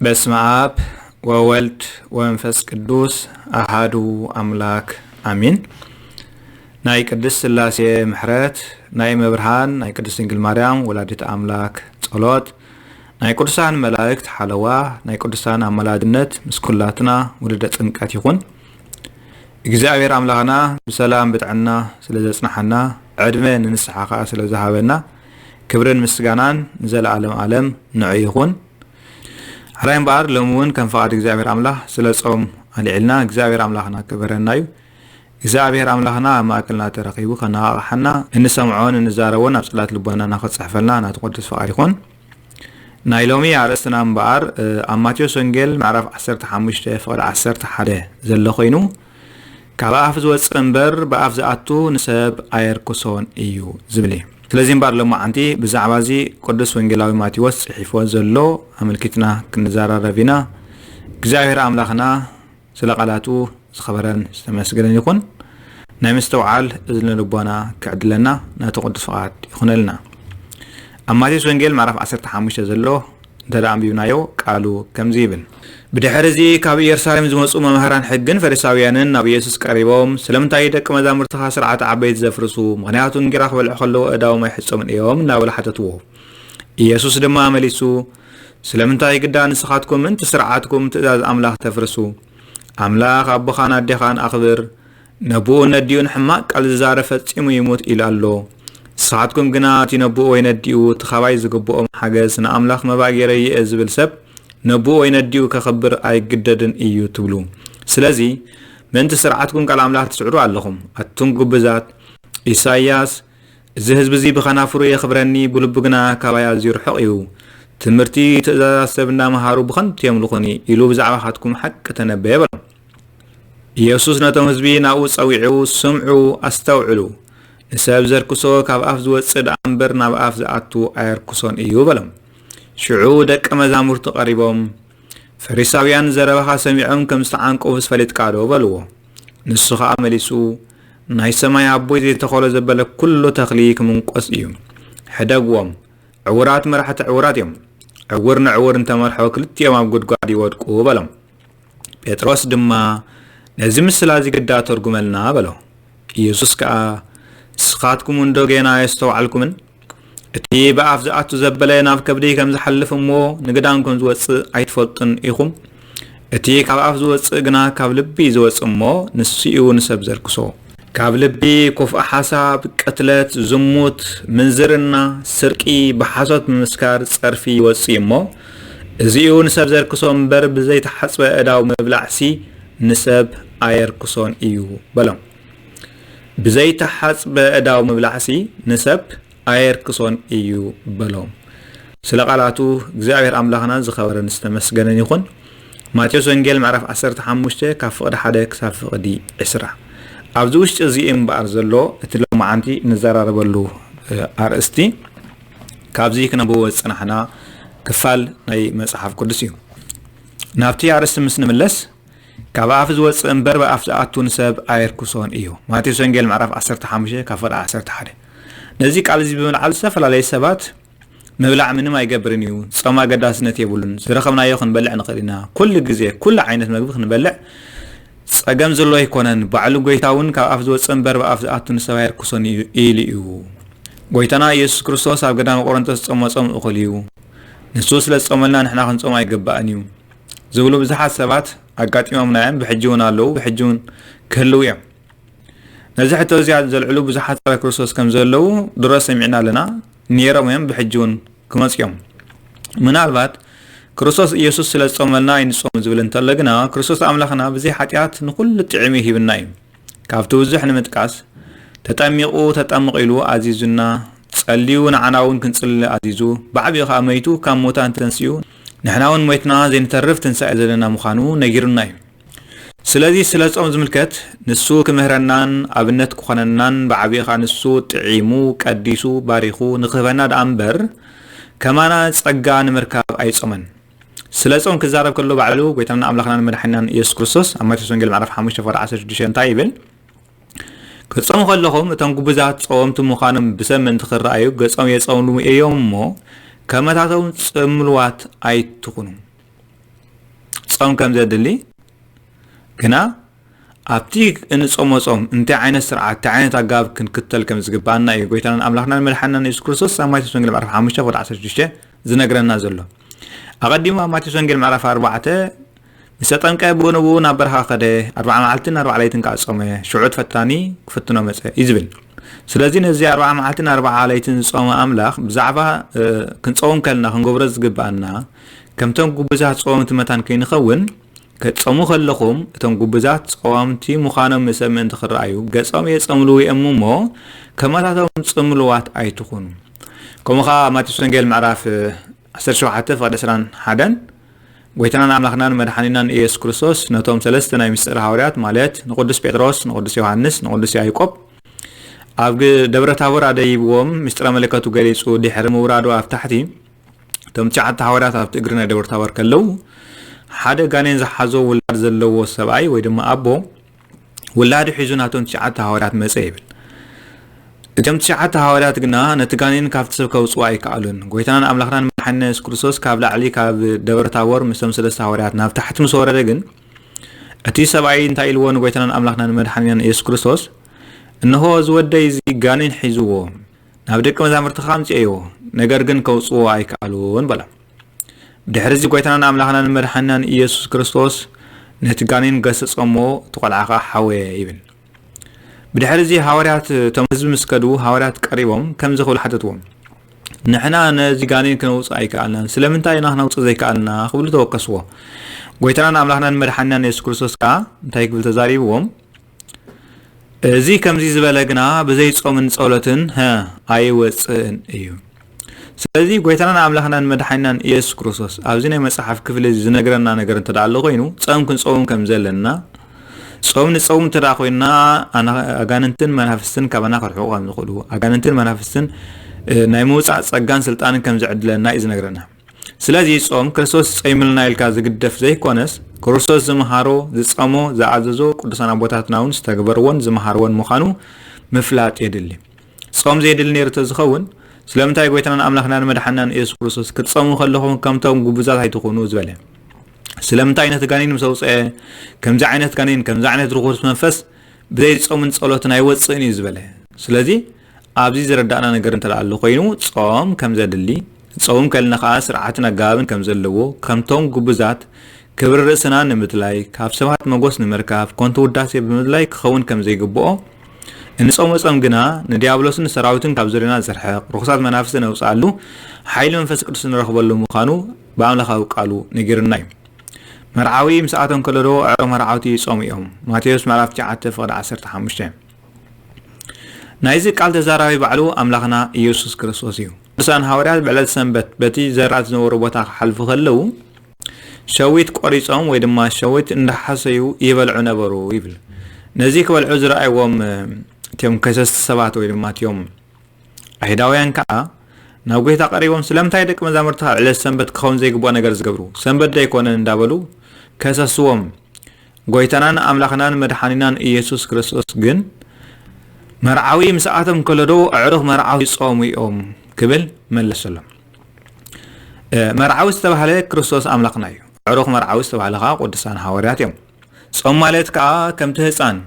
በስመ አብ ወወልድ ወመንፈስ ቅዱስ አሃዱ አምላክ አሚን። ናይ ቅድስት ሥላሴ ምሕረት፣ ናይ መብርሃን ናይ ቅድስት ድንግል ማርያም ወላዲት ኣምላክ ጸሎት፣ ናይ ቅዱሳን መላእክት ሓለዋ፣ ናይ ቅዱሳን ኣማላድነት ምስ ኩላትና ውሉደ ጥምቀት ይኹን። እግዚኣብሔር ኣምላኽና ብሰላም ብጥዕና ስለ ዘጽንሓና፣ ዕድመ ንንስሓ ኸኣ ስለ ዝሃበና፣ ክብርን ምስጋናን ንዘለዓለም ዓለም ንዑ ይኹን። ሕራይ እምበኣር፣ ሎሚ እውን ከም ፍቓድ እግዚኣብሔር ኣምላኽ ስለ ጾም ኣልዒልና እግዚኣብሔር ኣምላኽና ክብረና እዩ። እግዚኣብሔር ኣምላኽና ኣብ ማእከልና ተረኺቡ ከነቓቕሓና፣ እንሰምዖን እንዛረቦን ኣብ ጽላት ልቦናና ክጽሕፈልና ናቱ ቅዱስ ፍቓድ ይኹን። ናይ ሎሚ ኣርእስትና እምበኣር፣ እ፣ ኣብ ማቴዎስ ወንጌል ምዕራፍ ዓሰርተ ሓሙሽተ ፍቕዲ ዓሰርተ ሓደ ዘሎ ኮይኑ፣ "ካብ ኣፍ ዝወጽእ እምበር ብኣፍ ዝኣቱ ንሰብ ኣየርክሶን እዩ" ዝብል እዩ። ስለዚ እምበኣር ሎማዓንቲ ብዛዕባ እዚ ቅዱስ ወንጌላዊ ማቴዎስ ጽሒፍዎ ዘሎ ኣመልኪትና ክንዘራረብ ኢና። እግዚኣብሔር ኣምላኽና ስለ ቃላቱ ዝኸበረን ዝተመስገነን ይኹን። ናይ ምስትውዓል እዝነ ልቦና ክዕድለና ናቱ ቅዱስ ፍቓድ ይኹነልና። ኣብ ማቴዎስ ወንጌል ምዕራፍ ዓሰርተ ሓሙሽተ ዘሎ እንተ ደኣ ኣንቢብናዮ፣ ቃሉ ከምዚ ይብል። ብድሕሪ እዚ ካብ ኢየሩሳሌም ዝመጹ መምህራን ሕግን ፈሪሳውያንን ናብ ኢየሱስ ቀሪቦም፣ "ስለምንታይ ደቂ መዛሙርትኻ ስርዓት ዓበይቲ ዘፍርሱ? ምኽንያቱ እንጌራ ክበልዑ ከለዉ ኣእዳዎም ኣይሕጸቡን እዮም" እናበሉ ሓተትዎ። ኢየሱስ ድማ መሊሱ፣ "ስለምንታይ ግዳ ንስኻትኩም ምእንቲ ስርዓትኩም ትእዛዝ ኣምላኽ ተፍርሱ? ኣምላኽ ኣቦኻን ኣዴኻን ኣኽብር፣ ነቦኡ ነዲኡን ሕማቕ ቃል ዝዛረብ ፈጺሙ ይሙት ኢሉ ኣሎ። ንስኻትኩም ግና እቲ ነቦኡ ወይ ነዲኡ እቲ ኻባይ ዝግብኦም ሓገዝ ንኣምላኽ መባእ ገይረ ይእእ ዝብል ሰብ ነቦኡ ወይ ነዲኡ ከኽብር ኣይግደድን እዩ ትብሉ። ስለዚ ምእንቲ ስርዓትኩም ቃል ኣምላኽ ትስዕሩ ኣለኹም። ኣቱም ግብዛት፣ ኢሳይያስ፣ 'እዚ ህዝቢ እዚ ብኸናፍሩ የኽብረኒ፣ ብልቡ ግና ካባይ ኣዝዩ ርሑቕ እዩ። ትምህርቲ ትእዛዛት ሰብ እናመሃሩ ብኸንቱ የምልኹኒ' ኢሉ ብዛዕባኻትኩም ሓቂ ተነበየ" በሎም። ኢየሱስ ነቶም ህዝቢ ናብኡ ጸዊዑ፣ "ስምዑ፣ ኣስተውዕሉ። ንሰብ ዘርክሶ ካብ ኣፍ ዝወጽእ ደኣ እምበር ናብ ኣፍ ዝኣቱ ኣየርክሶን እዩ" በሎም። ሽዑ ደቀ መዛሙርቱ ቀሪቦም፣ "ፈሪሳውያን ዘረባኻ ሰሚዖም ከም ዝተዓንቀፉስ ፈሊጥካ ዶ?" በልዎ። ንሱ ኸኣ መሊሱ፣ "ናይ ሰማይ ኣቦይ ዘይተኸሎ ዘበለ ኩሉ ተኽሊ ክምንቆስ እዩ። ሕደግዎም፣ ዕዉራት መራሕቲ ዕዉራት እዮም። ዕዉር ንዕዉር እንተመርሖ ክልቲኦም ኣብ ጉድጓድ ይወድቁ" በሎም። ጴጥሮስ ድማ፣ "ነዚ ምስላ እዚ ግዳ ተርጉመልና" በሎ። ኢየሱስ ከኣ፣ "ንስኻትኩም እንዶ ጌና ኣየስተውዓልኩምን? እቲ ብኣፍ ዝኣቱ ዘበለ ናብ ከብዲ ከም ዝሓልፍ እሞ ንግዳም ከም ዝወጽእ ኣይትፈልጡን ኢኹም? እቲ ካብ ኣፍ ዝወጽእ ግና ካብ ልቢ እዩ ዝወጽእ እሞ ንሱ እዩ ንሰብ ዘርክሶ። ካብ ልቢ ክፉእ ሓሳብ፣ ቅትለት፣ ዝሙት፣ ምንዝርና፣ ስርቂ፣ ብሓሶት ምምስካር፣ ጸርፊ ይወጽእ እዩ እሞ እዚኡ ንሰብ ዘርክሶ እምበር ብዘይተሓጽበ ኣእዳው ምብላዕሲ ንሰብ ኣየርክሶን እዩ" በሎም። "ብዘይተሓጽበ ኣእዳው ምብላዕሲ ንሰብ ኣየርክሶን እዩ" በሎም። ስለ ቃላቱ እግዚኣብሔር ኣምላኽና ዝኸበረን ዝተመስገነን ይኹን። ማቴዎስ ወንጌል ምዕራፍ ዓሰርተ ሓሙሽተ ካብ ፍቕዲ ሓደ ክሳብ ፍቕዲ ዕስራ። ኣብዚ ውሽጢ እዚ እምበኣር ዘሎ እቲ ሎማዓንቲ እንዘራረበሉ፣ እ፣ ኣርእስቲ ካብዚ ክነንብቦ ዝጸናሕና ክፋል ናይ መጽሓፍ ቅዱስ እዩ። ናብቲ ኣርእስቲ ምስ ንምለስ፣ "ካብ ኣፍ ዝወጽእ እምበር ብኣፍ ዝኣቱ ንሰብ ኣየርክሶን እዩ" ማቴዎስ ወንጌል ምዕራፍ ዓሰርተ ሓሙሽተ ካብ ፍቕዲ ዓሰርተ ሓደ። ነዚ ቃል እዚ ብምልዓል ዝተፈላለዩ ሰባት "ምብላዕ ምንም ኣይገብርን እዩ፣ ጾም ኣገዳስነት የብሉን፣ ዝረኸብናዮ ክንበልዕ ንኽእል ኢና፣ ኩሉ ግዜ ኩሉ ዓይነት መግቢ ክንበልዕ ጸገም ዘሎ ኣይኮነን፣ ባዕሉ ጎይታ እውን ካብ ኣፍ ዝወጽእ እምበር ብኣፍ ዝኣቱ ንሰብ ኣየርክሶን እዩ" ኢሉ እዩ። ጎይታና ኢየሱስ ክርስቶስ ኣብ ገዳመ ቆሮንቶስ ዝጾሞ ጾም እኹል እዩ። ንሱ ስለ ዝጾመልና ንሕና ክንጾም ኣይግባእን እዩ ዝብሉ ብዙሓት ሰባት ኣጋጢሞምና እዮም፣ ብሕጂ እውን ኣለዉ፣ ብሕጂ እውን ክህልዉ እዮም። ነዚ ሕቶ እዚ ዘልዕሉ ብዙሓት ጸረ ክርስቶስ ከም ዘለዉ ድሮ ሰሚዕና ኣለና፣ ነይሮም እዮም፣ ብሕጂ እውን ክመጹ እዮም። ምናልባት ክርስቶስ ኢየሱስ ስለ ዝጾመልና ኣይንጾም ዝብል እንተሎ ግና፣ ክርስቶስ ኣምላኽና ብዘይ ሓጢኣት ንኹሉ ጥዒሙ ሂብና እዩ። ካብቲ ብዙሕ ንምጥቃስ፣ ተጠሚቑ፣ ተጠምቕ ኢሉ ኣዚዙና፣ ጸልዩ ንዓና እውን ክንጽሊ ኣዚዙ፣ ብዓቢኡ ኸኣ መይቱ ካብ ሙታን ተንሲኡ፣ ንሕና እውን ሞይትና ዘይንተርፍ ትንሳኤ ዘለና ምዃኑ ነጊሩና እዩ። ስለዚ ስለ ጾም ዝምልከት ንሱ ክምህረናን ኣብነት ክኾነናን ብዓቢኡ ኸኣ ንሱ ጥዒሙ፣ ቀዲሱ፣ ባሪኹ ንኽህበና ደኣ እምበር ከማና ጸጋ ንምርካብ ኣይጾመን። ስለ ጾም ክዛረብ ከሎ ባዕሉ ጎይታና ኣምላኽናን መድሓኒናን ኢየሱስ ክርስቶስ ኣብ ማቴዎስ ወንጌል ምዕራፍ ሓሙሽተ ፍቕዲ ዓሰርተ ሽዱሽተ እንታይ ይብል? "ክትጾሙ ከለኹም እቶም ግቡዛት ጸወምቲ ምዃኖም ብሰብ ምእንቲ ክረኣዩ ገጾም የጸምልሙ እዮም እሞ ከመታቶም ጽምሉዋት ኣይትኹኑ" ጾም ከም ዘድሊ ግና ኣብቲ እንጾሞ ጾም እንታይ ዓይነት ስርዓት፣ እንታይ ዓይነት ኣገባብ ክንክተል ከም ዝግባኣና እዩ ጎይታናን ኣምላኽናን መድሓንናን የሱስ ክርስቶስ ኣብ ማቴዎስ ወንጌል ምዕራፍ ሓሙሽተ ቁጽሪ ዓሰርተ ሽዱሽተ ዝነግረና ዘሎ። ኣቐዲሙ ኣብ ማቴዎስ ወንጌል ምዕራፍ ኣርባዕተ ምስ ተጠምቀ ብኡ ንብኡ ናብ በረኻ ከደ፣ ኣርብዓ መዓልትን ኣርብዓ ለይትን ከኣ ጾመ። ሽዑ እቲ ፈታኒ ክፍትኖ መጸ እዩ ዝብል። ስለዚ ነዚ ኣርብዓ መዓልትን ኣርብዓ ለይትን ዝጾመ ኣምላኽ ብዛዕባ ክንጸውም ከለና ክንገብሮ ዝግባኣና ከምቶም ግቡዛት ጸወምቲ መታን ከይንኸውን፣ ክትጸሙ ከለኹም እቶም ግቡዛት ጸዋምቲ ምዃኖም ንሰብ ምእንቲ ክረኣዩ ገጾም የጸምልዉ እዮም እሞ ከማታቶም ጽምልዋት ኣይትኹኑ። ከምኡ ኸዓ ማቴዎስ ወንጌል ምዕራፍ ዓሰርተ ሸውዓተ ፍቕዲ ዕስራን ሓደን ጎይታናን ኣምላኽናን መድሓኒናን ኢየሱስ ክርስቶስ ነቶም ሰለስተ ናይ ምስጢር ሃዋርያት ማለት ንቅዱስ ጴጥሮስ፣ ንቅዱስ ዮሃንስ፣ ንቅዱስ ያዕቆብ ኣብ ደብረ ታቦር ኣደይብዎም ምስጢረ መለከቱ ገሊጹ ድሕሪ ምውራዱ ኣብ ታሕቲ እቶም ትሽዓተ ሃዋርያት ኣብቲ እግሪ ናይ ደብረ ታቦር ከለዉ ሓደ ጋኔን ዝሓዞ ውላድ ዘለዎ ሰብኣይ ወይ ድማ ኣቦ ውላዱ ሒዙ ናቶም ትሽዓተ ሃዋርያት መጸ ይብል። እቶም ትሽዓተ ሃዋርያት ግና ነቲ ጋኔን ካብቲ ሰብ ከውጽኡ ኣይከኣሉን። ጎይታናን ኣምላኽናን መድሓኒና የሱስ ክርስቶስ ካብ ላዕሊ ካብ ደብረ ታቦር ምስቶም ሰለስተ ሃዋርያት ናብ ታሕቲ ምስ ወረደ ግን እቲ ሰብኣይ እንታይ ኢልዎ ንጎይታናን ኣምላኽናን መድሓኒናን የሱስ ክርስቶስ፣ እንሆ እዚ ወደይ እዚ ጋኔን ሒዝዎ ናብ ደቂ መዛሙርትኻ ኣምጽኤዮ፣ ነገር ግን ከውጽዎ ኣይከኣሉን በሎም። ብድሕርዚ ጎይታናን ኣምላኽናን መድሓኒናን ኢየሱስ ክርስቶስ ነቲ ጋኔን ገሰጾ እሞ እቲ ቆልዓ ኸዓ ሓወየ ይብል። ብድሕርዚ ሃዋርያት እቶም ህዝቢ ምስ ከዱ ሃዋርያት ቀሪቦም ከምዚ ክብሉ ሓተትዎም። ንሕና ነዚ ጋኔን ክነውጽእ ኣይከኣልናን፣ ስለምንታይ ኢና ክነውጽእ ዘይከኣልና ክብሉ ተወቀስዎ። ጎይታናን ኣምላኽናን መድሓኒናን የሱስ ክርስቶስ ከኣ እንታይ ክብል ተዛሪብዎም? እዚ ከምዚ ዝበለ ግና ብዘይ ጾምን ጸሎትን፣ ሀ፣ ኣይወጽእን እዩ። ስለዚ ጎይታናን ኣምላኽናን መድሓኒናን ኢየሱስ ክርስቶስ ኣብዚ ናይ መጽሓፍ ክፍሊ እዚ ዝነግረና ነገር እንተ ደኣ ኣሎ ኮይኑ፣ ጾም ክንጸውም ከም ዘለና፣ ጾም ንጸውም እንተ ደኣ ኮይንና፣ ኣና-፣ ኣጋንንትን መናፍስትን ካባና ክርሕቑ ከም ዝኽእሉ፣ ኣጋንንትን መናፍስትን፣ እ፣ ናይ ምውጻእ ጸጋን ስልጣንን ከም ዝዕድለና እዩ ዝነግረና። ስለዚ ጾም ክርስቶስ ጸይምልና ኢልካ ዝግደፍ ዘይኮነስ፣ ክርስቶስ ዝመሃሮ፣ ዝጸሞ፣ ዝኣዘዞ፣ ቅዱሳን ኣቦታትና እውን ዝተግበርዎን ዝመሃርዎን ምዃኑ ምፍላጥ የድሊ። ጾም ዘየድሊ ነይሩ ተዝኸውን፣ ስለምንታይ ጎይታናን ኣምላኽናን መድሓንናን ኢየሱስ ክርስቶስ ክትጸሙ ከለኹም ከምቶም ግቡዛት ኣይትኹኑ ዝበለ? ስለምንታይ ነቲ ጋኔን ምስ ኣውጽአ፣ ከምዚ ዓይነት ጋኔን፣ ከምዚ ዓይነት ርኹስ መንፈስ ብዘይ ጾምን ጸሎትን ኣይወጽእን እዩ ዝበለ? ስለዚ ኣብዚ ዝረዳእና ነገር እንተ ኣሎ ኮይኑ፣ ጾም ከም ዘድሊ፣ ንጸውም ከለና ከኣ ስርዓትን ኣገባብን ከም ዘለዎ፣ ከምቶም ግቡዛት ክብሪ ርእስና ንምድላይ፣ ካብ ሰባት መጎስ ንምርካብ፣ ኮንቱ ውዳሴ ብምድላይ ክኸውን ከም ዘይግብኦ፣ እንጾሞ ጾም ግና ንዲያብሎስን ንሰራዊቱን ካብ ዙርያና ዘርሕቕ፣ ርኹሳት መናፍስቲ ነውጽኣሉ፣ ሓይሊ መንፈስ ቅዱስ ንረኽበሉ ምዃኑ ብኣምላኻዊ ቃሉ ነጊሩና እዩ። መርዓዊ ምስ ኣተንከሎ ዶ ኣዕሩኽ መርዓውቲ ይጾሙ እዮም። ማቴዎስ ምዕራፍ ትሽዓተ ፍቕዲ ዓሰርተ ሓሙሽተ። ናይዚ ቃል ተዛራቢ ባዕሉ ኣምላኽና ኢየሱስ ክርስቶስ እዩ። ቅዱሳን ሃዋርያት ብዕለት ሰንበት በቲ ዘራእቲ ዝነበሩ ቦታ ክሓልፉ ከለዉ ሸዊት ቆሪጾም ወይ ድማ ሸዊት እንዳሓሰዩ ይበልዑ ነበሩ ይብል። ነዚ ክበልዑ ዝረኣይዎም፣ እ፣ እቲኦም ከሰስቲ ሰባት ወይ ድማ እቲኦም ኣይሁዳውያን ከኣ ናብ ጐይታ ቀሪቦም፣ ስለምንታይ ደቂ መዛሙርትኻ ዕለት ሰንበት ክኸውን ዘይግብኦ ነገር ዝገብሩ? ሰንበት ዶ ኣይኮነን? እንዳበሉ ከሰስዎም። ጐይታናን ኣምላኽናን መድሓኒናን ኢየሱስ ክርስቶስ ግን፣ መርዓዊ ምስኣቶም ከሎ ዶ ኣዕሩኽ መርዓዊ ይጾሙ እዮም? ክብል መለሰሎም። እ፣ መርዓዊ ዝተባህለ ክርስቶስ ኣምላኽና እዩ። ኣዕሩኽ መርዓዊ ዝተባህለ ከኣ ቅዱሳን ሃዋርያት እዮም። ጾም ማለት ከኣ ከምቲ ህጻን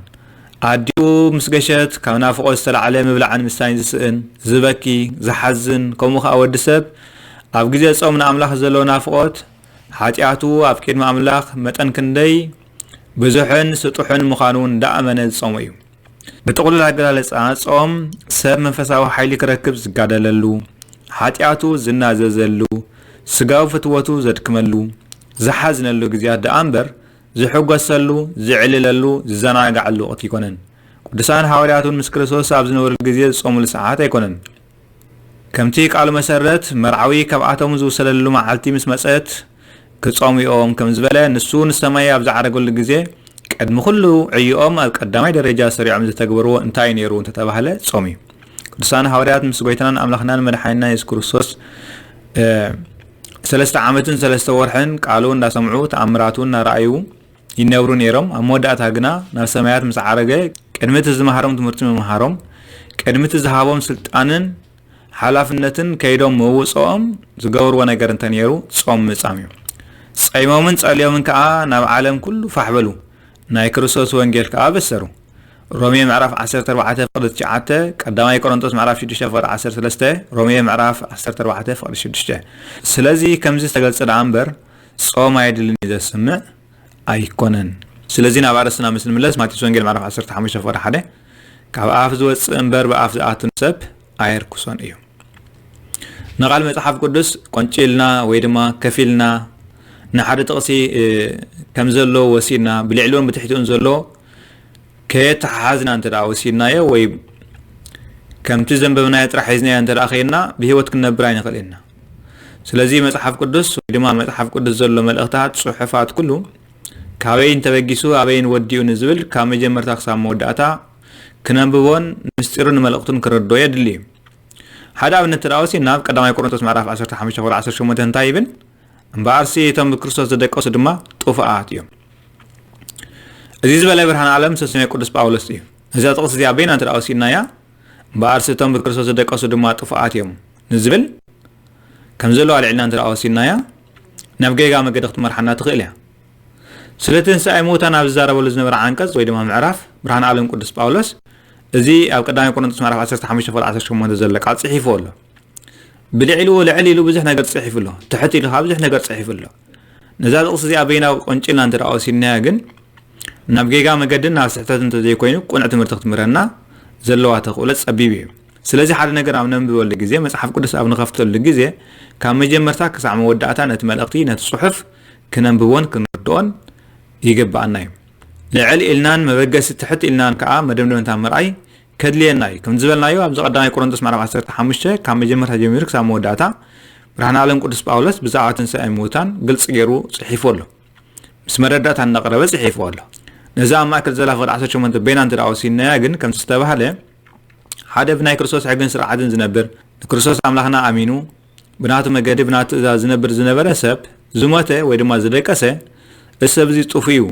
ኣዲኡ ምስ ገሸት ካብ ናፍቖት ዝተላዕለ ምብላዕን ምስታይን ዝስእን፣ ዝበኪ፣ ዝሓዝን፣ ከምኡ ከኣ ወዲ ሰብ ኣብ ግዜ ጾም ንኣምላኽ ዘለዎ ናፍቖት፣ ሓጢኣቱ ኣብ ቅድሚ ኣምላኽ መጠን ክንደይ ብዙሕን ስጡሕን ምዃኑ እንዳኣመነ ዝጾሞ እዩ። ብጥቕሉል ኣገላልጻ፣ ጾም ሰብ መንፈሳዊ ሓይሊ ክረክብ ዝጋደለሉ፣ ሓጢኣቱ ዝናዘዘሉ፣ ስጋዊ ፍትወቱ ዘድክመሉ፣ ዝሓዝነሉ ግዜያት ደኣ እምበር፣ ዝሕጎሰሉ፣ ዝዕልለሉ፣ ዝዘናጋዓሉ ወቕቲ ኣይኮነን። ቅዱሳን ሃዋርያት እውን ምስ ክርስቶስ ኣብ ዝነበሩሉ ግዜ ዝጾሙሉ ሰዓት ኣይኮነን። ከምቲ ቃሉ መሰረት፣ መርዓዊ ካብኣቶም ዝውሰደሉ መዓልቲ ምስ መጸት ክጾሙ እዮም ከም ዝበለ፣ ንሱ ንሰማይ ኣብ ዝዓረገሉ ግዜ፣ ቅድሚ ኩሉ ዕዮኦም ኣብ ቀዳማይ ደረጃ ሰሪዖም ዝተግበርዎ እንታይ ነይሩ እንተተባህለ፣ ጾም እዩ። ቅዱሳን ሃዋርያት ምስ ጐይታናን ኣምላኽናን መድሓኒና የሱስ ክርስቶስ፣ እ፣ ሰለስተ ዓመትን ሰለስተ ወርሕን ቃሉ እንዳሰምዑ፣ ተኣምራቱ እናረኣዩ ይነብሩ ነይሮም። ኣብ መወዳእታ ግና ናብ ሰማያት ምስ ዓረገ፣ ቅድሚ እቲ ዝመሃሮም ትምህርቲ ምምሃሮም፣ ቅድሚ እቲ ዝሃቦም ስልጣንን ሓላፍነትን ከይዶም ምውፅኦም ዝገብርዎ ነገር እንተነይሩ፣ ጾም ምጻም እዩ። ጸይሞምን ጸልዮምን ከኣ ናብ ዓለም ኩሉ ፋሕ በሉ፣ ናይ ክርስቶስ ወንጌል ከኣ በሰሩ። ሮሜ ምዕራፍ ዓሰርተ ኣርባዕተ ፍቕዲ ትሽዓተ፣ ቀዳማይ ቆሮንቶስ ምዕራፍ ሽዱሽተ ፍቕዲ ዓሰርተ ሰለስተ፣ ሮሜ ምዕራፍ ዓሰርተ ኣርባዕተ ፍቕዲ ሽዱሽተ። ስለዚ ከምዚ ዝተገልጸ ደኣ እምበር ጾም ኣየድልን እዩ ዘስምዕ ኣይኮነን። ስለዚ ናብ ኣርእስትና ምስ ንምለስ ማቴዎስ ወንጌል ምዕራፍ ዓሰርተ ሓሙሽተ ፍቕዲ ሓደ፣ ካብ ኣፍ ዝወጽእ እምበር ብኣፍ ዝኣቱ ንሰብ ኣየርክሶን እዩ። ንቓል መጽሓፍ ቅዱስ ቆንጭልና ወይ ድማ ከፊልና ንሓደ ጥቕሲ ከም ዘሎ ወሲድና ብልዕሊኡን ብትሕቲኡን ዘሎ ከየተሓሓዝና እንተ ደኣ ወሲድናዮ ወይ ከምቲ ዘንበብናዮ ጥራሕ ሒዝናዮ እንተ ደኣ ኸይድና ብህይወት ክንነብር ኣይንኽእል ኢና። ስለዚ መጽሓፍ ቅዱስ ወይ ድማ መጽሓፍ ቅዱስ ዘሎ መልእኽታት ጽሑፋት ኩሉ ካበይን ተበጊሱ ኣበይን ወዲኡ ንዝብል ካብ መጀመርታ ክሳብ መወዳእታ ክነንብቦን ምስጢሩን መልእኽቱን ክንርድኦ የድሊ እዩ። ሓደ ኣብነት ተደኣ ወሲድና ኣብ ቀዳማይ ቆሮንቶስ ምዕራፍ ዓሰርተ ሓሙሽተ ፍቕዲ ዓሰርተ ሸሞንተ እንታይ ይብል? እምበኣርሲ እቶም ብክርስቶስ ዝደቀሱ ድማ ጥፉኣት እዮም። እዚ ዝበለ ብርሃን ዓለም ሰሰሜ ቅዱስ ጳውሎስ እዩ። እዛ ጥቕሲ እዚኣ በይና እንተ ደኣ ወሲድናያ፣ እምበኣርሲ እቶም ብክርስቶስ ዝደቀሱ ድማ ጥፉኣት እዮም ንዝብል ከም ዘለዋ ኣልዒልና እንተ ደኣ ወሲድናያ፣ ናብ ጌጋ መገዲ ክትመርሓና ትኽእል እያ። ስለ ትንሳኤ ምዉታን ኣብ ዝዛረበሉ ዝነበረ ዓንቀጽ ወይ ድማ ምዕራፍ ብርሃን ዓለም ቅዱስ ጳውሎስ እዚ ኣብ ቀዳማይ ቆሮንቶስ ምዕራፍ ዓሰርተ ሓሙሽተ ፍቕዲ ዓሰርተ ሸሞንተ ዘሎ ቃል ጽሒፉ ኣሎ። ብልዕሊኡ ልዕል ኢሉ ብዙሕ ነገር ጽሒፉ ኣሎ። ትሕት ኢሉ ከኣ ብዙሕ ነገር ጽሒፉ ኣሎ። ነዛ ጥቕሲ እዚኣ በይና ቆንጭልና እንተ ደኣ ወሲድናያ ግን ናብ ጌጋ መገድን ናብ ስሕተት እንተ ዘይኮይኑ ቅኑዕ ትምህርቲ ክትምህረና ዘለዋ ተኽእሎ ጸቢብ እዩ። ስለዚ ሓደ ነገር ኣብ ነንብበሉ ግዜ፣ መጽሓፍ ቅዱስ ኣብ ንኸፍተሉ ግዜ ካብ መጀመርታ ክሳዕ መወዳእታ ነቲ መልእኽቲ፣ ነቲ ጽሑፍ ክነንብቦን ክንርድኦን ይግብኣና እዩ። ልዕል ኢልናን መበገሲ ትሕት ኢልናን ከኣ መደምደምታ ምርኣይ ከድልየና እዩ። ከም ዝበልናዮ ኣብዚ ቀዳማይ ቆሮንቶስ ምዕራፍ ዓሰርተ ሓሙሽተ ካብ መጀመርታ ጀሚሩ ክሳብ መወዳእታ ብርሃን ዓለም ቅዱስ ጳውሎስ ብዛዕባ ትንሳኤ ምዉታን ግልጺ ገይሩ ጽሒፉ ኣሎ። ምስ መረዳእታ እናቕረበ ጽሒፉ ኣሎ። ነዛ ኣብ ማእከል ዘላ ፍቕዲ ዓሰርተ ሸሞንተ በይና እንተ ደኣ ወሲድናያ ግን ከምቲ ዝተባህለ ሓደ ብናይ ክርስቶስ ሕግን ስርዓትን ዝነብር ንክርስቶስ ኣምላኽና ኣሚኑ ብናቱ መገዲ ብናቱ ትእዛዝ ዝነብር ዝነበረ ሰብ ዝሞተ ወይ ድማ ዝደቀሰ፣ እዚ ሰብ እዚ ጥፉእ እዩ፣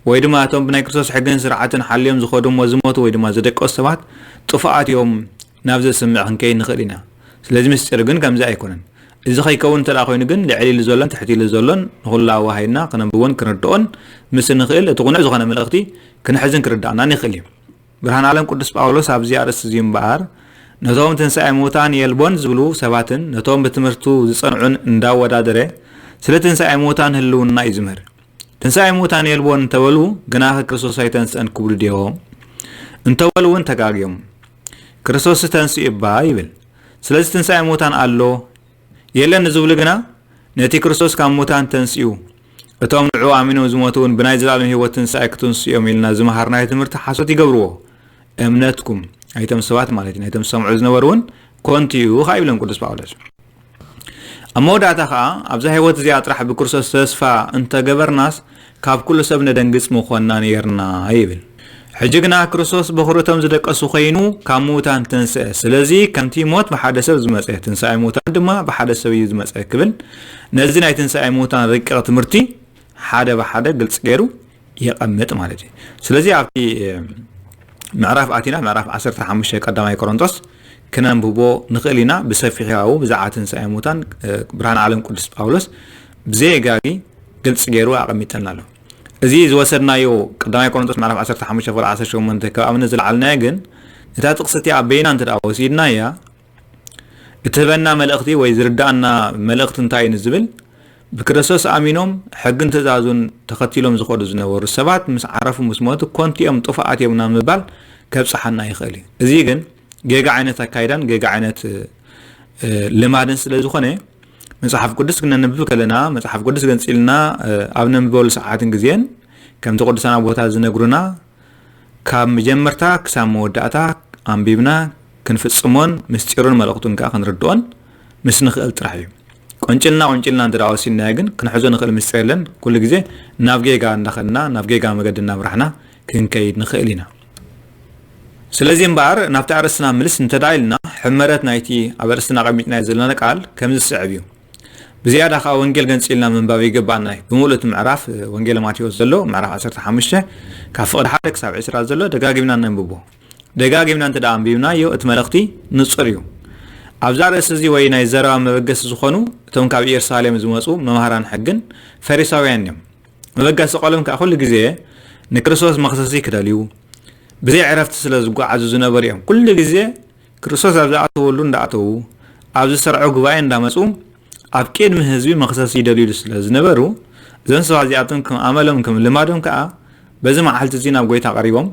ወይ ድማ እቶም ብናይ ክርስቶስ ሕግን ስርዓትን ሓልዮም ዝኸዱ እሞ ዝሞቱ ወይ ድማ ዝደቀሱ ሰባት ጥፉኣት እዮም ናብ ዘስምዕ ክንከይድ ንኽእል ኢና። ስለዚ ምስጢር ግን ከምዚ ኣይኮነን። እዚ ከይከውን እንተ ደኣ ኮይኑ ግን ልዕል ኢሉ ዘሎን ትሕት ኢሉ ዘሎን ንኹሉ ኣዋሃሂድና ክነንብቦን ክንርድኦን ምስ እንኽእል እቲ ቅኑዕ ዝኾነ መልእኽቲ ክንሕዝን ክርዳእናን ይኽእል እዩ። ብርሃን ዓለም ቅዱስ ጳውሎስ ኣብዚ ኣርእስቲ እዚ እምበኣር ነቶም ትንሳኤ ምዉታን የልቦን ዝብሉ ሰባትን ነቶም ብትምህርቱ ዝጸንዑን እንዳወዳደረ ስለ ትንሳኤ ምዉታን ህልውና እዩ ዝምህር። ትንሳኤ ምዉታን የልቦን እንተበሉ ግናኸ ክርስቶስ ኣይተንስአን ክብሉ ድዮም? እንተበሉ እውን ተጋግዮም። ክርስቶስ ተንስኡ እባ ይብል። ስለዚ ትንሳኤ ምዉታን ኣሎ የለን ንዝብሉ ግና ነቲ ክርስቶስ ካብ ምዉታን ተንስኡ እቶም ንዕኡ ኣሚኖም ዝሞቱ እውን ብናይ ዘላለም ህይወት ትንሳኤ ክትንስኡ እዮም ኢልና ዝመሃርናዮ ትምህርቲ ሓሶት ይገብርዎ። እምነትኩም ናይቶም ሰባት ማለት እዩ፣ ናይቶም ዝሰምዑ ዝነበሩ እውን ኮንቱ እዩ ኸዓ ይብሎም ቅዱስ ጳውሎስ። ኣብ መወዳእታ ኸዓ ኣብዛ ህይወት እዚኣ ጥራሕ ብክርስቶስ ተስፋ እንተገበርናስ ካብ ኩሉ ሰብ ነደንግጽ ምኾንና ነይርና ይብል። ሕጂ ግና ክርስቶስ በኹሪ እቶም ዝደቀሱ ኾይኑ ካብ ምዉታን ተንስአ። ስለዚ ከምቲ ሞት ብሓደ ሰብ ዝመጸ ትንሳኤ ምዉታን ድማ ብሓደ ሰብ እዩ ዝመጸ ክብል ነዚ ናይ ትንሳኤ ምዉታን ረቂቕ ትምህርቲ ሓደ ብሓደ ግልጽ ገይሩ የቐምጥ ማለት እዩ። ስለዚ ኣብቲ ምዕራፍ ኣቲና ምዕራፍ ዓሰርተ ሓሙሽተ ቀዳማይ ቆሮንቶስ ክነንብቦ ንኽእል ኢና። ብሰፊሑ ያው ብዛዕባ ትንሳኤ ሙታን ብርሃን ዓለም ቅዱስ ጳውሎስ ብዘየጋጊ ግልጽ ገይሩ ኣቐሚጠልና ኣሎ። እዚ ዝወሰድናዮ ቀዳማይ ቆሮንቶስ ምዕራፍ ዓሰርተ ሓሙሽተ ፍቕዲ ዓሰርተ ሸሞንተ ካብ ኣብነት ዝለዓልናዮ ግን እታ ጥቕሲ እቲኣ በይና እንተ ደኣ ወሲድናያ እትህበና መልእኽቲ ወይ ዝርዳእና መልእኽቲ እንታይ እዩ ንዝብል ብክርስቶስ ኣሚኖም ሕግን ትእዛዙን ተኸቲሎም ዝኸዱ ዝነበሩ ሰባት ምስ ዓረፉ ምስ ሞቱ ኮንቱ እዮም ጥፉኣት እዮም ናብ ምባል ከብጽሓና ይኽእል እዩ። እዚ ግን ጌጋ ዓይነት ኣካይዳን ጌጋ ዓይነት ልማድን ስለ ዝኾነ መጽሓፍ ቅዱስ ክነንብብ ከለና መጽሓፍ ቅዱስ ገንጺልና ኣብ ነንብበሉ ሰዓትን ግዜን ከምቲ ቅዱሳን ኣቦታት ዝነግሩና ካብ መጀመርታ ክሳብ መወዳእታ ኣንቢብና ክንፍጽሞን ምስጢሩን መልእኽቱን ከኣ ክንርድኦን ምስ ንኽእል ጥራሕ እዩ። ቆንጭልና ቆንጭልና እንተ ደኣ ወሲድናዮ ግን ክንሕዞ ንኽእል ምስጢር የለን። ኩሉ ግዜ ናብ ጌጋ እንዳኸድና ናብ ጌጋ መገዲ እናምራሕና ክንከይድ ንኽእል ኢና። ስለዚ እምበኣር ናብቲ ኣርእስትና ምልስ እንተ ደኣ ኢልና ሕመረት ናይቲ ኣብ ኣርእስትና ኣቐሚጥናዮ ዘለና ቃል ከምዚ ዝስዕብ እዩ። ብዝያዳ ከኣ ወንጌል ገንጺልና ምንባብ ይግባኣና እዩ። ብምሉእ እቲ ምዕራፍ ወንጌል ማቴዎስ ዘሎ ምዕራፍ ዓሰርተ ሓሙሽተ ካብ ፍቕዲ ሓደ ክሳብ ዕስራ ዘሎ ደጋጊምና ነንብቦ። ደጋጊምና እንተ ደኣ ኣንቢብናዮ እቲ መልእኽቲ ንጹር እዩ። ኣብዛ ርእሲ እዚ ወይ ናይ ዘረባ መበገሲ ዝኾኑ እቶም ካብ ኢየሩሳሌም ዝመጹ መምሃራን ሕግን ፈሪሳውያን እዮም። መበገሲ ቃሎም ከኣ ኩሉ ግዜ ንክርስቶስ መኽሰሲ ክደልዩ ብዘይ ዕረፍቲ ስለ ዝጓዓዙ ዝነበሩ እዮም። ኩሉ ግዜ ክርስቶስ ኣብ ዝኣተወሉ እንዳኣተዉ፣ ኣብ ዝሰርዖ ጉባኤ እንዳመጹ፣ ኣብ ቅድሚ ህዝቢ መኽሰሲ ይደልዩሉ ስለ ዝነበሩ፣ እዞም ሰባት እዚኣቶም ከም ኣመሎም ከም ልማዶም ከኣ በዚ መዓልቲ እዚ ናብ ጎይታ ቀሪቦም፣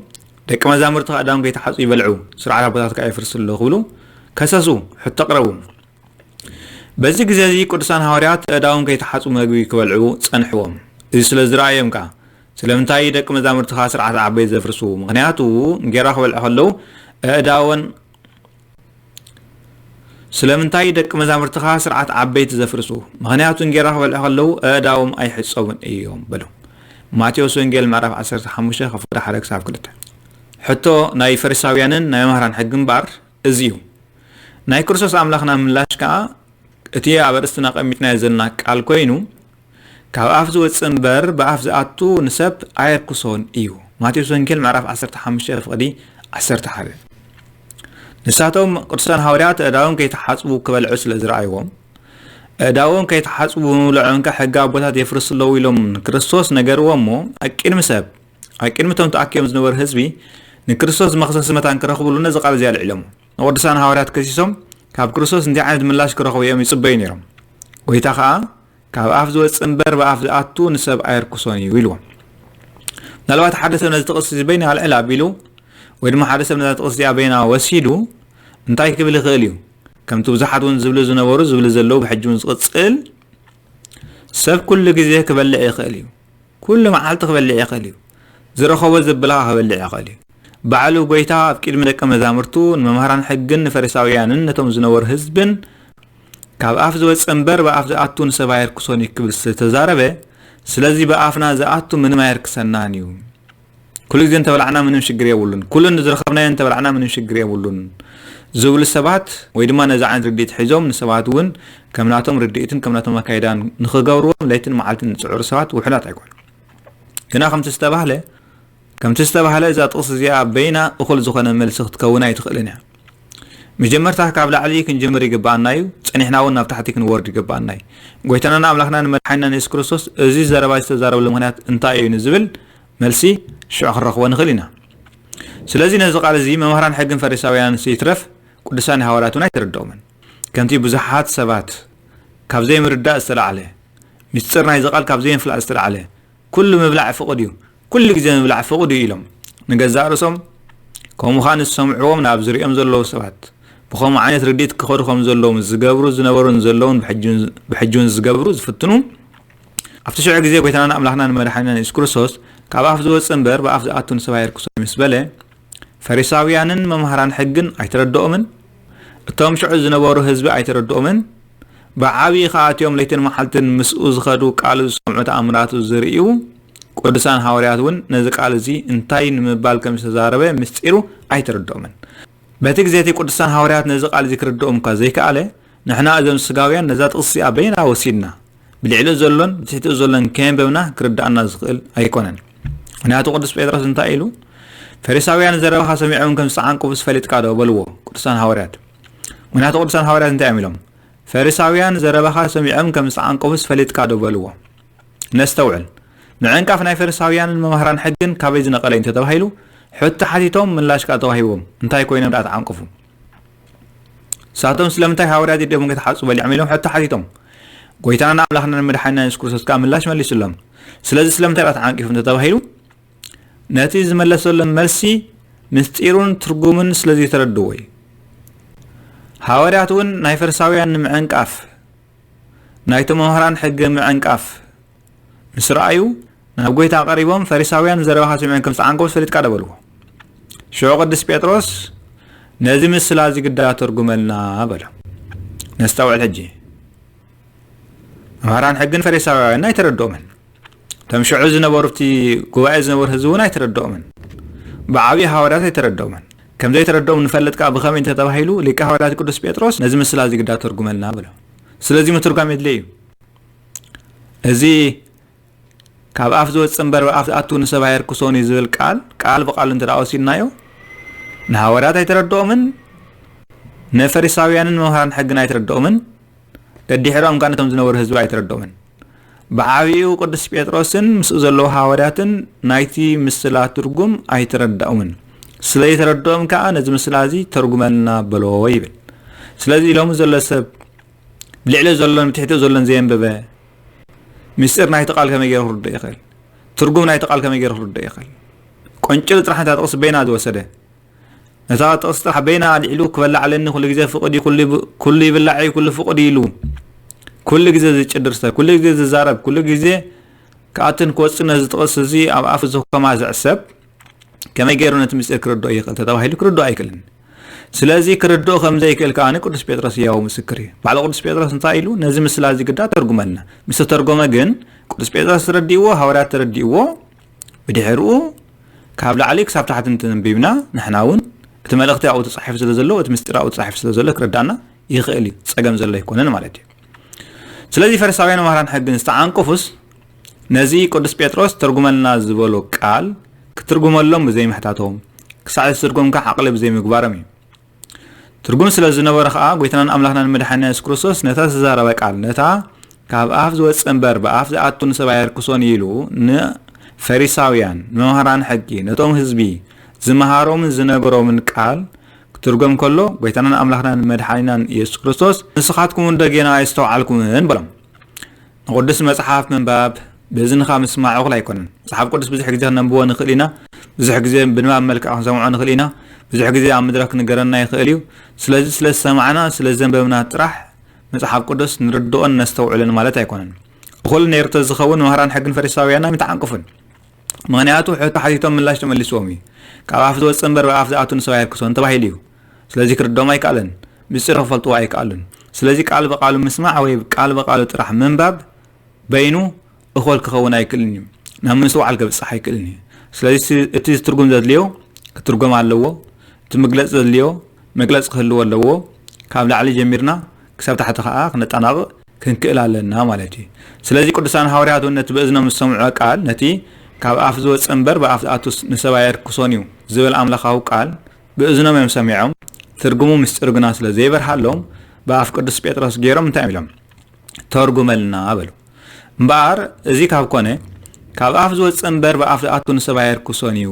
ደቂ መዛሙርቲ ከኣ እዳዎም ከይተሓጹ ይበልዑ፣ ስርዓት ኣቦታት ከኣ የፍርሱ ኣለዉ ክብሉ ከሰሱ፣ ሕቶ ኣቕረቡ። በዚ ግዜ እዚ ቅዱሳን ሃዋርያት እዳዎም ከይተሓጹ መግቢ ክበልዑ ጸንሕዎም። እዚ ስለ ዝረኣዮም ከኣ፣ ስለምንታይ ደቂ መዛሙርትኻ ስርዓት ዓበይቲ ዘፍርሱ? ምኽንያቱ እንጌራ ክበልዑ ከለዉ እእዳወን ስለምንታይ ደቂ መዛሙርትኻ ስርዓት ዓበይቲ ዘፍርሱ? ምኽንያቱ እንጌራ ክበልዑ ከለዉ እእዳዎም ኣይሕጸቡን እዮም በሉ። ማቴዎስ ወንጌል ምዕራፍ ዓሰርተ ሓሙሽተ ከፍቕዲ ሓደ ክሳብ ክልተ። ሕቶ ናይ ፈሪሳውያንን ናይ መምህራን ሕጊ እምበኣር እዚ እዩ። ናይ ክርስቶስ ኣምላኽና ምላሽ ከኣ እቲ ኣብ ኣርእስትና ቀሚጥናዮ ዘለና ቃል ኮይኑ፣ ካብ ኣፍ ዝወጽእ እምበር ብኣፍ ዝኣቱ ንሰብ ኣየርክሶን እዩ። ማቴዎስ ወንጌል ምዕራፍ ዓሰርተ ሓሙሽተ ፍቕዲ ዓሰርተ ሓደ። ንሳቶም ቅዱሳን ሃዋርያት ኣእዳዎም ከይተሓጽቡ ክበልዑ ስለ ዝረኣይዎም፣ ኣእዳዎም ከይተሓጽቡ ብምብልዖም ከ ሕጊ ኣቦታት የፍርሱ ኣለዉ ኢሎም ንክርስቶስ ነገርዎ እሞ፣ ኣብ ቅድሚ ሰብ፣ ኣብ ቅድሚ እቶም ተኣኪቦም ዝነበሩ ህዝቢ ንክርስቶስ መኽሰሲ መታን ክረኽብሉ ነዚ ቃል እዚ ኣልዒሎሞ። ንቅዱሳን ሃዋርያት ከሲሶም ካብ ክርስቶስ እንታይ ዓይነት ምላሽ ክረኽቡ እዮም ይጽበዩ ነይሮም። ጎይታ ኸኣ ካብ ኣፍ ዝወጽእ እምበር ብኣፍ ዝኣቱ ንሰብ ኣየርክሶን እዩ ኢልዎም። ምናልባት ሓደ ሰብ ነዚ ጥቕሲ እዚ በይኑ ኣልዕል ኣቢሉ ወይ ድማ ሓደ ሰብ ነዛ ጥቕሲ እዚኣ በይና ወሲዱ እንታይ ክብል ይኽእል እዩ? ከምቲ ብዙሓት እውን ዝብሉ ዝነበሩ ዝብሉ ዘለዉ ብሕጂ እውን ዝቕጽል ሰብ ኩሉ ግዜ ክበልዕ ይኽእል እዩ። ኩሉ መዓልቲ ክበልዕ ይኽእል እዩ። ዝረኸቦ ዘብልኻ ክበልዕ ይኽእል እዩ። ባዕሉ ጎይታ ኣብ ቅድሚ ደቀ መዛሙርቱ ንመምሃራን ሕግን ንፈሪሳውያንን ነቶም ዝነበሩ ህዝብን ካብ ኣፍ ዝወጽእ እምበር ብኣፍ ዝኣቱ ንሰብ ኣየርክሶን እዩ ክብል ዝተዛረበ፣ ስለዚ ብኣፍና ዝኣቱ ምንም ኣየርክሰናን እዩ። ኩሉ ግዜ እንተበላዕና ምንም ሽግር የብሉን፣ ኩሉ ንዝረኸብናዮ እንተበላዕና ምንም ሽግር የብሉን ዝብሉ ሰባት ወይ ድማ ነዚ ዓይነት ርድኢት ሒዞም ንሰባት እውን ከም ናቶም ርድኢትን ከም ናቶም ኣካይዳን ንኽገብርዎም ለይትን መዓልትን ዝጽዕሩ ሰባት ውሑዳት ኣይኮኑን። ግና ከምቲ ዝተባህለ ከምቲ ዝተባህለ እዛ ጥቕሲ እዚኣ በይና እኹል ዝኾነ መልሲ ክትከውን ኣይትኽእልን እያ። መጀመርታ ካብ ላዕሊ ክንጅምር ይግብኣና እዩ፣ ጸኒሕና እውን ናብ ታሕቲ ክንወርድ ይግብኣና እዩ። ጎይታናን ኣምላኽናን መድሓኒናን የሱስ ክርስቶስ እዚ ዘረባ ዝተዛረበሉ ምኽንያት እንታይ እዩ ንዝብል መልሲ ሽዑ ክንረኽቦ ንኽእል ኢና። ስለዚ ነዚ ቃል እዚ መምህራን ሕግን ፈሪሳውያንስ ይትረፍ ቅዱሳን ሃዋርያት እውን ኣይተረድኦምን። ከምቲ ብዙሓት ሰባት ካብ ዘይምርዳእ ዝተላዕለ፣ ምስጢር ናይዚ ቃል ካብ ዘይምፍላጥ ዝተላዕለ፣ ኩሉ ምብላዕ ፍቑድ እዩ፣ ኩሉ ግዜ ምብላዕ ፍቑድ እዩ ኢሎም ንገዛእ ርእሶም፣ ከምኡ ኸኣ ንዝሰምዕዎም ናብ ዝሪኦም ዘለዉ ሰባት ብኸምኡ ዓይነት ርድኢት ክኸዱ ከም ዘለዎም ዝገብሩ ዝነበሩን ዘለዉን ብሕጂ እውን ዝገብሩ ዝፍትኑ ኣብቲ ሽዑ ግዜ ጎይታናን ኣምላኽናን መድሓኒናን የሱስ ክርስቶስ ካብ ኣፍ ዝወጽእ እምበር ብኣፍ ዝኣቱ ንሰብ ኣየርክሶን እዩ ምስ በለ ፈሪሳውያንን መምሃራን ሕግን ኣይተረድኦምን። እቶም ሽዑ ዝነበሩ ህዝቢ ኣይተረድኦምን። ብዓብዪ ኸኣ እቲኦም ለይትን መዓልትን ምስኡ ዝኸዱ ቃሉ ዝሰምዑ ተኣምራቱ ዝርእዩ ቅዱሳን ሃዋርያት እውን ነዚ ቃል እዚ እንታይ ንምባል ከም ዝተዛረበ ምስጢሩ ኣይተረድኦምን። በቲ ግዜ እቲ ቅዱሳን ሃዋርያት ነዚ ቃል እዚ ክርድኦም እኳ ዘይከኣለ፣ ንሕና እዞም ስጋውያን ነዛ ጥቕሲ እዚኣ በይና ወሲድና፣ ብልዕሊኡ ዘሎን ብትሕቲኡ ዘሎን ከየንበብና ክርድኣና ዝኽእል ኣይኮነን። ምኽንያቱ ቅዱስ ጴጥሮስ እንታይ ኢሉ? ፈሪሳውያን ዘረባኻ ሰሚዖም ከም ዝተዓንቀፉስ ፈሊጥካ ዶ በልዎ ቅዱሳን ሃዋርያት። ምኽንያቱ ቅዱሳን ሃዋርያት እንታይ እዮም ኢሎም? ፈሪሳውያን ዘረባኻ ሰሚዖም ከም ዝተዓንቀፉስ ፈሊጥካ ዶ በልዎ። ነስተውዕል። ምዕንቃፍ ናይ ፈሪሳውያንን መማህራን ሕግን ካበይ ዝነቐለ እዩ እንተተባሂሉ፣ ሕቶ ሓቲቶም ምላሽ ከኣ ተዋሂቦም። እንታይ ኮይኖም ደኣ ተዓንቀፉ? ንሳቶም ስለምንታይ ሃዋርያት ኢዶም ከይተሓጽቡ በሊዖም ኢሎም ሕቶ ሓቲቶም። ጎይታናን ኣምላኽናን መድሓኒና የሱስ ክርስቶስ ከኣ ምላሽ መሊሱሎም። ስለዚ ስለምንታይ ደኣ ተዓንቂፉ እንተተባሂሉ፣ ነቲ ዝመለሰሎም መልሲ ምስጢሩን ትርጉሙን ስለ ዘይተረድዎ እዩ። ሃዋርያት እውን ናይ ፈሪሳውያን ንምዕንቃፍ፣ ናይቶም መምህራን ሕጊ ምዕንቃፍ ምስ ረኣዩ፣ ናብ ጎይታ ቀሪቦም፣ ፈሪሳውያን ዘረባኻ ሰሚዖም ከም ዝተዓንቀፉስ ፈሊጥካ ዶ በልዎ። ሽዑ ቅዱስ ጴጥሮስ፣ ነዚ ምስላ እዚ ግዳ ተርጉመልና በሎ። ነስተውዕል ሕጂ። መምህራን ሕግን ፈሪሳውያንን ኣይተረድኦምን። እቶም ሽዑ ዝነበሩ፣ ኣብቲ ጉባኤ ዝነበሩ ህዝቢ እውን ኣይተረድኦምን። ብዓብዪ ሃዋርያት ኣይተረድኦምን። ከም ዘይተረድኦም ንፈልጥ ከኣ ብኸመይ እንተተባሂሉ፣ ሊቀ ሃዋርያት ቅዱስ ጴጥሮስ፣ ነዚ ምስላ እዚ ግዳ ተርጉመልና በሎ። ስለዚ ምትርጓም የድልዮ እዩ። እዚ ካብ ኣፍ ዝወጽእ እምበር ብኣፍ ዝኣቱ ንሰብ ኣየርክሶን እዩ ዝብል ቃል፣ ቃል ብቃሉ እንተ ደኣ ወሲድናዮ፣ ንሃዋርያት ኣይተረድኦምን፣ ንፈሪሳውያንን መምሃራን ሕግን ኣይተረድኦምን፣ ደድሕሮም ከኣ ነቶም ዝነበሩ ህዝቢ ኣይተረድኦምን። ብዓቢኡ ቅዱስ ጴጥሮስን ምስኡ ዘለዉ ሃዋርያትን ናይቲ ምስላ ትርጉም ኣይተረድኦምን። ስለ ዘይተረድኦም ከኣ ነዚ ምስላ እዚ ተርጉመልና በሎ ይብል። ስለዚ ሎሚ ዘሎ ሰብ ልዕሊ ዘሎን ብትሕቲ ዘሎን ዘየንበበ ምስጢር ናይቲ ቃል ከመይ ገይሩ ክርድእ ይኽእል? ትርጉም ናይቲ ቃል ከመይ ገይሩ ክርድእ ይኽእል? ቆንጭል ጥራሕ ነታ ጥቕሲ በይና ዝወሰደ፣ ነታ ጥቕሲ ጥራሕ በይና ኣልዒሉ ክበልዕ ኣለኒ፣ ኩሉ ግዜ ፍቕድ እዩ፣ ኩሉ ይብ-፣ ኩሉ ይብላዕ እዩ፣ ኩሉ ፍቕድ እዩ ኢሉ ኩሉ ግዜ ዝጭድር ሰብ፣ ኩሉ ግዜ ዝዛረብ፣ ኩሉ ግዜ ክኣትን ክወፅእ ነዚ ጥቕሲ እዚ ኣብ ኣፉ ዝኮማዝዕ ሰብ ከመይ ገይሩ ነቲ ምስጢር ክርድኦ ይኽእል ተተባሂሉ ክርድኦ ኣይክእልን። ስለዚ ክርድኦ ከም ዘይክእል ከኣ ቅዱስ ጴጥሮስ ህያው ምስክር እዩ። ባዕሉ ቅዱስ ጴጥሮስ እንታይ ኢሉ? ነዚ ምስላ እዚ ግዳ ተርጉመልና። ምስ ተተርጎመ ግን ቅዱስ ጴጥሮስ ተረዲእዎ፣ ሃዋርያት ተረዲእዎ፣ ብድሕርኡ ካብ ላዕሊ ክሳብ ታሕቲ እንተንቢብና ንሕና እውን እቲ መልእኽቲ ኣብኡ ተጻሒፉ ስለ ዘሎ፣ እቲ ምስጢር ኣብኡ ተጻሒፉ ስለ ዘሎ ክርዳና ይኽእል እዩ። ጸገም ዘሎ ኣይኮነን ማለት እዩ። ስለዚ ፈሪሳውያን መምህራን ሕግን ዝተዓንቀፉስ ነዚ ቅዱስ ጴጥሮስ ተርጉመልና ዝበሎ ቃል ክትርጉመሎም ብዘይምሕታቶም፣ ክሳዕ ዝትርጉም ከኣ ዓቕሊ ብዘይምግባሮም እዩ። ትርጉም ስለ ዝነበሮ ከኣ ጎይታናን ኣምላኽናን መድሓኒና የሱስ ክርስቶስ ነታ ዝተዛረበ ቃል፣ ነታ ካብ ኣፍ ዝወጽእ እምበር ብኣፍ ዝኣቱ ንሰብ ኣየርክሶን እዩ ኢሉ ንፈሪሳውያን መምህራን ሕጊ ነቶም ህዝቢ ዝመሃሮምን ዝነገሮምን ቃል ክትርጎም ከሎ ጎይታናን ኣምላኽናን መድሓኒናን የሱስ ክርስቶስ ንስኻትኩም እውን ደጌና ኣይስተውዓልኩምን በሎም። ንቅዱስ መጽሓፍ ምንባብ ብእዝንኻ ምስማዕ እኹል ኣይኮነን። መጽሓፍ ቅዱስ ብዙሕ ግዜ ክነንብቦ ንኽእል ኢና። ብዙሕ ግዜ ብንባብ መልክዕ ክንሰምዖ ንኽእል ኢና። ብዙሕ ግዜ ኣብ መድረኽ ክንገረና ይኽእል እዩ። ስለዚ ስለ ዝሰማዕና፣ ስለ ዘንበብና ጥራሕ መጽሓፍ ቅዱስ ንርድኦን ነስተውዕልን ማለት ኣይኮነን። እኹል ነይሩ ተዝኸውን መምህራን ሕግን ፈሪሳውያንን ኣይምተዓንቀፉን። ምኽንያቱ ሕቶ ሓቲቶም ምላሽ ተመሊስዎም እዩ። ካብ ኣፍ ዝወጽእ እምበር ብኣፍ ዝኣቱ ንሰብ ኣየርክሶን ተባሂሉ እዩ። ስለዚ ክርድኦም ኣይከኣለን። ምስጢር ክፈልጥዎ ኣይከኣሉን። ስለዚ ቃል ብቃሉ ምስማዕ ወይ ቃል ብቃሉ ጥራሕ ምንባብ በይኑ እኹል ክኸውን ኣይክእልን እዩ። ናብ ምስትውዓል ከብጽሕ ኣይክእልን እዩ። ስለዚ እቲ ትርጉም ዘድልዮ ክትርጎም ኣለዎ። እቲ መግለጺ ዘድልዮ መግለጺ ክህልዎ ኣለዎ። ካብ ላዕሊ ጀሚርና ክሳብ ታሕቲ ከኣ ክነጠናቕቕ ክንክእል ኣለና ማለት እዩ። ስለዚ ቅዱሳን ሃዋርያት እውን ነቲ ብእዝኖም ዝሰምዑ ቃል፣ ነቲ ካብ ኣፍ ዝወጽእ እምበር ብኣፍ ዝኣቱስ ንሰብ ኣየርክሶን እዩ ዝብል ኣምላኻዊ ቃል ብእዝኖም እዮም ሰሚዖም። ትርጉሙ ምስጢሩ ግና ስለ ዘይበርሃሎም ብኣፍ ቅዱስ ጴጥሮስ ገይሮም እንታይ ኢሎም? ተርጉመልና በሉ። እምበኣር እዚ ካብ ኮነ፣ ካብ ኣፍ ዝወጽእ እምበር ብኣፍ ዝኣቱ ንሰብ ኣየርክሶን እዩ።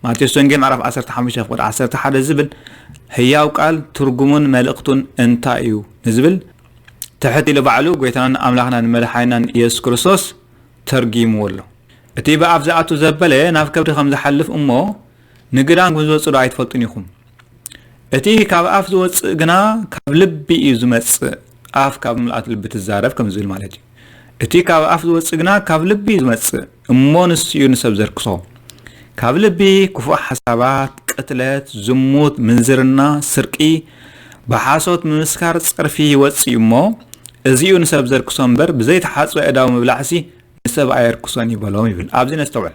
ማቴዎስ ወንጌል ምዕራፍ ዓሰርተ ሓሙሽተ ፍቕዲ ዓሰርተ ሓደ ዝብል ህያው ቃል ትርጉሙን መልእኽቱን እንታይ እዩ ንዝብል ትሕት ኢሉ ባዕሉ ጎይታናን ኣምላኽናን መድሓኒናን ኢየሱስ ክርስቶስ ተርጊምዎ ኣሎ። እቲ ብኣፍ ዝኣቱ ዘበለ ናብ ከብዲ ከም ዝሓልፍ እሞ ንግዳም ከም ዝወጽእ ዶ ኣይትፈልጡን ኢኹም? እቲ ካብ ኣፍ ዝወጽእ ግና ካብ ልቢ እዩ ዝመጽእ፣ ኣፍ ካብ ምልኣት ልቢ ትዛረብ ከም ዝብል ማለት እዩ። እቲ ካብ ኣፍ ዝወጽእ ግና ካብ ልቢ እዩ ዝመጽእ፣ እሞ ንሱ እዩ ንሰብ ዘርክሶ። ካብ ልቢ ክፉእ ሓሳባት፣ ቅትለት፣ ዝሙት፣ ምንዝርና፣ ስርቂ፣ ብሓሶት ምምስካር፣ ጸርፊ ይወጽእ እዩ እሞ፣ እዚ እዩ ንሰብ ዘርክሶ እምበር፣ ብዘይተሓጽበ ኣእዳው ምብላዕሲ ንሰብ ኣየርክሶን እዩ በሎም ይብል። ኣብዚ ነስተውዕል።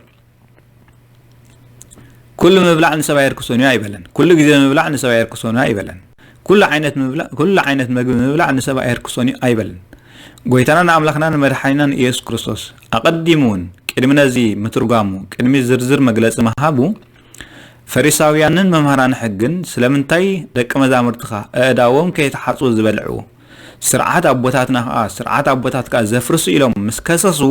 ኩሉ ምብላዕ ንሰብ ኣየርክሶን እዩ ኣይበለን። ኩሉ ግዜ ምብላዕ ንሰብ ኣየርክሶን እዩ ኣይበለን። ኩሉ ዓይነት ምብላዕ፣ ኩሉ ዓይነት መግቢ ምብላዕ ንሰብ ኣየርክሶን እዩ ኣይበለን። ጎይታናን ኣምላኽናን መድሓኒናን ኢየሱስ ክርስቶስ ኣቐዲሙ እውን ቅድሚ ነዚ ምትርጓሙ፣ ቅድሚ ዝርዝር መግለጺ ምሃቡ፣ ፈሪሳውያንን መምህራን ሕግን ስለምንታይ ደቂ መዛሙርትኻ ኣእዳዎም ከይተሓጽቡ ዝበልዑ? ስርዓት ኣቦታትና ከኣ፣ ስርዓት ኣቦታት ከኣ ዘፍርሱ ኢሎም ምስ ከሰሱ፣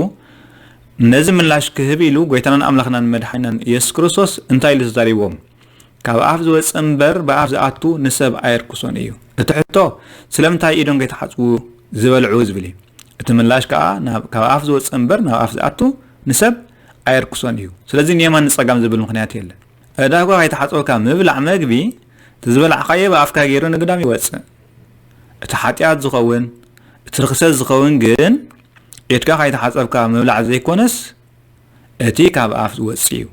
ነዚ ምላሽ ክህብ ኢሉ ጎይታናን ኣምላኽናን መድሓኒናን ኢየሱስ ክርስቶስ እንታይ ኢሉ ተዛሪብዎም? ካብ ኣፍ ዝወጽእ እምበር ብኣፍ ዝኣቱ ንሰብ ኣየርክሶን እዩ። እቲ ሕቶ ስለምንታይ ኢዶም ከይተሓጽቡ ዝበልዑ ዝብል እዩ። እቲ ምላሽ ከኣ ናብ፣ ካብ ኣፍ ዝወጽእ እምበር ናብ ኣፍ ዝኣቱ ንሰብ ኣየርክሶን እዩ። ስለዚ ንየማን ንጸጋም ዝብል ምኽንያት የለን። ኣእዳውካ ከይተሓጸብካ ምብላዕ መግቢ፣ እቲ ዝበላዕካዮ ብኣፍካ ገይሩ ንግዳም ይወጽእ። እቲ ሓጢኣት ዝኸውን፣ እቲ ርኽሰት ዝኸውን ግን ኢድካ ከይተሓጸብካ ምብላዕ ዘይኮነስ፣ እቲ ካብ ኣፍ ዝወጽእ እዩ።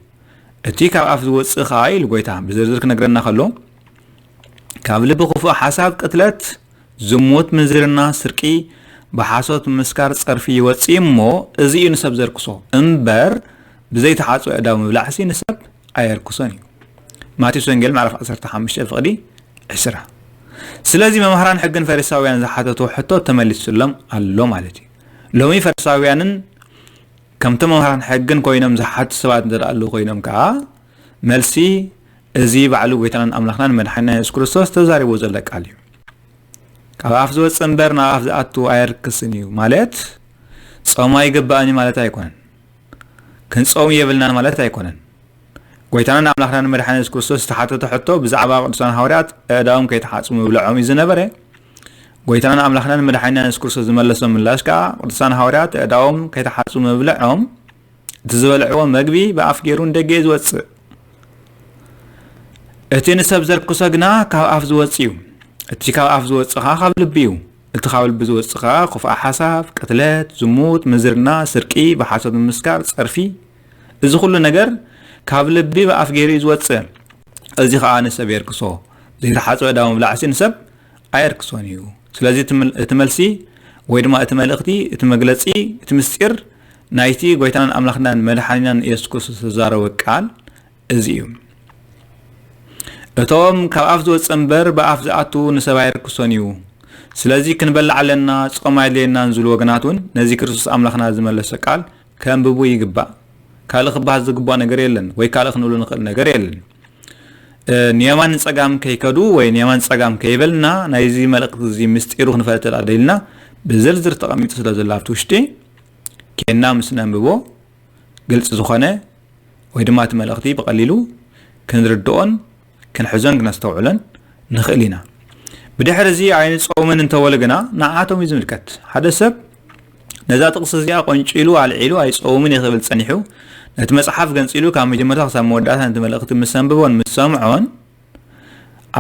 እቲ ካብ ኣፍ ዝወጽእ ከኣ ኢሉ ጎይታ ብዝርዝር ክነግረና ከሎ፣ ካብ ልቢ ክፉእ ሓሳብ ቅትለት፣ ዝሙት፣ ምንዝርና፣ ስርቂ፣ ብሓሶት ምምስካር፣ ጸርፊ ይወጽእ እሞ፣ እዚ እዩ ንሰብ ዘርክሶ እምበር፣ ብዘይተሓጽበ ኣእዳው ምብላዕሲ ንሰብ ኣየርክሶን እዩ። ማቴዎስ ወንጌል ምዕራፍ ዓሰርተ ሓሙሽተ ፍቕዲ ዕስራ። ስለዚ መምህራን ሕግን ፈሪሳውያን ዝሓተትዎ ሕቶ ተመሊሱሎም ኣሎ ማለት እዩ። ሎሚ ፈሪሳውያንን ከምቲ መምህራን ሕግን ኮይኖም ዝሓቱ ሰባት እንተ ደኣ ኣለዉ ኮይኖም ከኣ፣ መልሲ እዚ ባዕሉ ጎይታናን ኣምላኽናን መድሓኒና የሱስ ክርስቶስ ተዛሪብዎ ዘሎ ቃል እዩ። ካብ ኣፍ ዝወፅእ እምበር ናብ ኣፍ ዝኣቱ ኣየርክስን እዩ ማለት ጾም ኣይግባእን እዩ ማለት ኣይኮነን። ክንጾም የብልናን ማለት ኣይኮነን። ጎይታናን ኣምላኽናን መድሓኒ የሱስ ክርስቶስ ዝተሓተተ ሕቶ ብዛዕባ ቅዱሳን ሃዋርያት ኣእዳዎም ከይተሓጽቡ ምብልዖም እዩ ዝነበረ። ጎይታናን ኣምላኽናን መድሓኒናን የሱስ ክርስቶስ ዝመለሶ ምላሽ ከኣ ቅዱሳን ሃዋርያት ኣእዳዎም ከይተሓጽቡ ምብልዖም እቲ ዝበልዕዎ መግቢ ብኣፍ ገይሩ ንደገ እዩ ዝወጽእ። እቲ ንሰብ ዘርክሶ ግና ካብ ኣፍ ዝወጽእ እዩ። እቲ ካብ ኣፍ ዝወጽእ ኸኣ ካብ ልቢ እዩ። እቲ ካብ ልቢ ዝወጽእ ኸኣ ክፉኣ ሓሳብ፣ ቅትለት፣ ዝሙት፣ ምንዝርና፣ ስርቂ፣ ብሓሶት ምምስካር፣ ጸርፊ፣ እዚ ኹሉ ነገር ካብ ልቢ ብኣፍ ገይሩ እዩ ዝወጽእ። እዚ ኸኣ ንሰብ የርክሶ። ዘይተሓጽበ ዳቦ ምብላዕሲ ንሰብ ኣየርክሶን እዩ። ስለዚ እቲ ምል-፣ እቲ መልሲ ወይ ድማ እቲ መልእኽቲ፣ እቲ መግለጺ፣ እቲ ምስጢር ናይቲ ጎይታናን ኣምላኽናን መድሓኒናን ኢየሱስ ክርስቶስ ዝተዛረበ ቃል እዚ እዩ። እቶም ካብ ኣፍ ዝወጽእ እምበር ብኣፍ ዝኣቱ ንሰብ ኣየርክሶን እዩ። ስለዚ ክንበልዕ ኣለና፣ ጾም ኣየድልየናን ዝብሉ ወገናት እውን ነዚ ክርስቶስ ኣምላኽና ዝመለሰ ቃል ከንብቡ ይግባእ። ካልእ ክበሃል ዝግባእ ነገር የለን፣ ወይ ካልእ ክንብሎ ንኽእል ነገር የለን። እ፣ ንየማን ንጸጋም ከይከዱ ወይ ንየማን ጸጋም ከይበልና ናይዚ መልእኽቲ እዚ ምስጢሩ ክንፈልጥ ደኣ ደሊልና ብዝርዝር ተቐሚጡ ስለ ዘሎ ኣብቲ ውሽጢ ኬንና ምስ ነንብቦ ግልጺ ዝኾነ ወይ ድማ እቲ መልእኽቲ ብቐሊሉ ክንርድኦን ክንሕዞን ክነስተውዕሎን ንኽእል ኢና። ብድሕሪ እዚ ኣይንጸውምን እንተበሉ ግና ንዓቶም እዩ ዝምልከት። ሓደ ሰብ ነዛ ጥቕሲ እዚኣ ቆንጪሉ ኣልዒሉ ኣይጸውምን እየ ክብል ጸኒሑ፣ ነቲ መጽሓፍ ገንጺሉ ካብ መጀመርታ ክሳብ መወዳእታ ነቲ መልእኽቲ ምስ ኣንብቦን ምስ ሰምዖን፣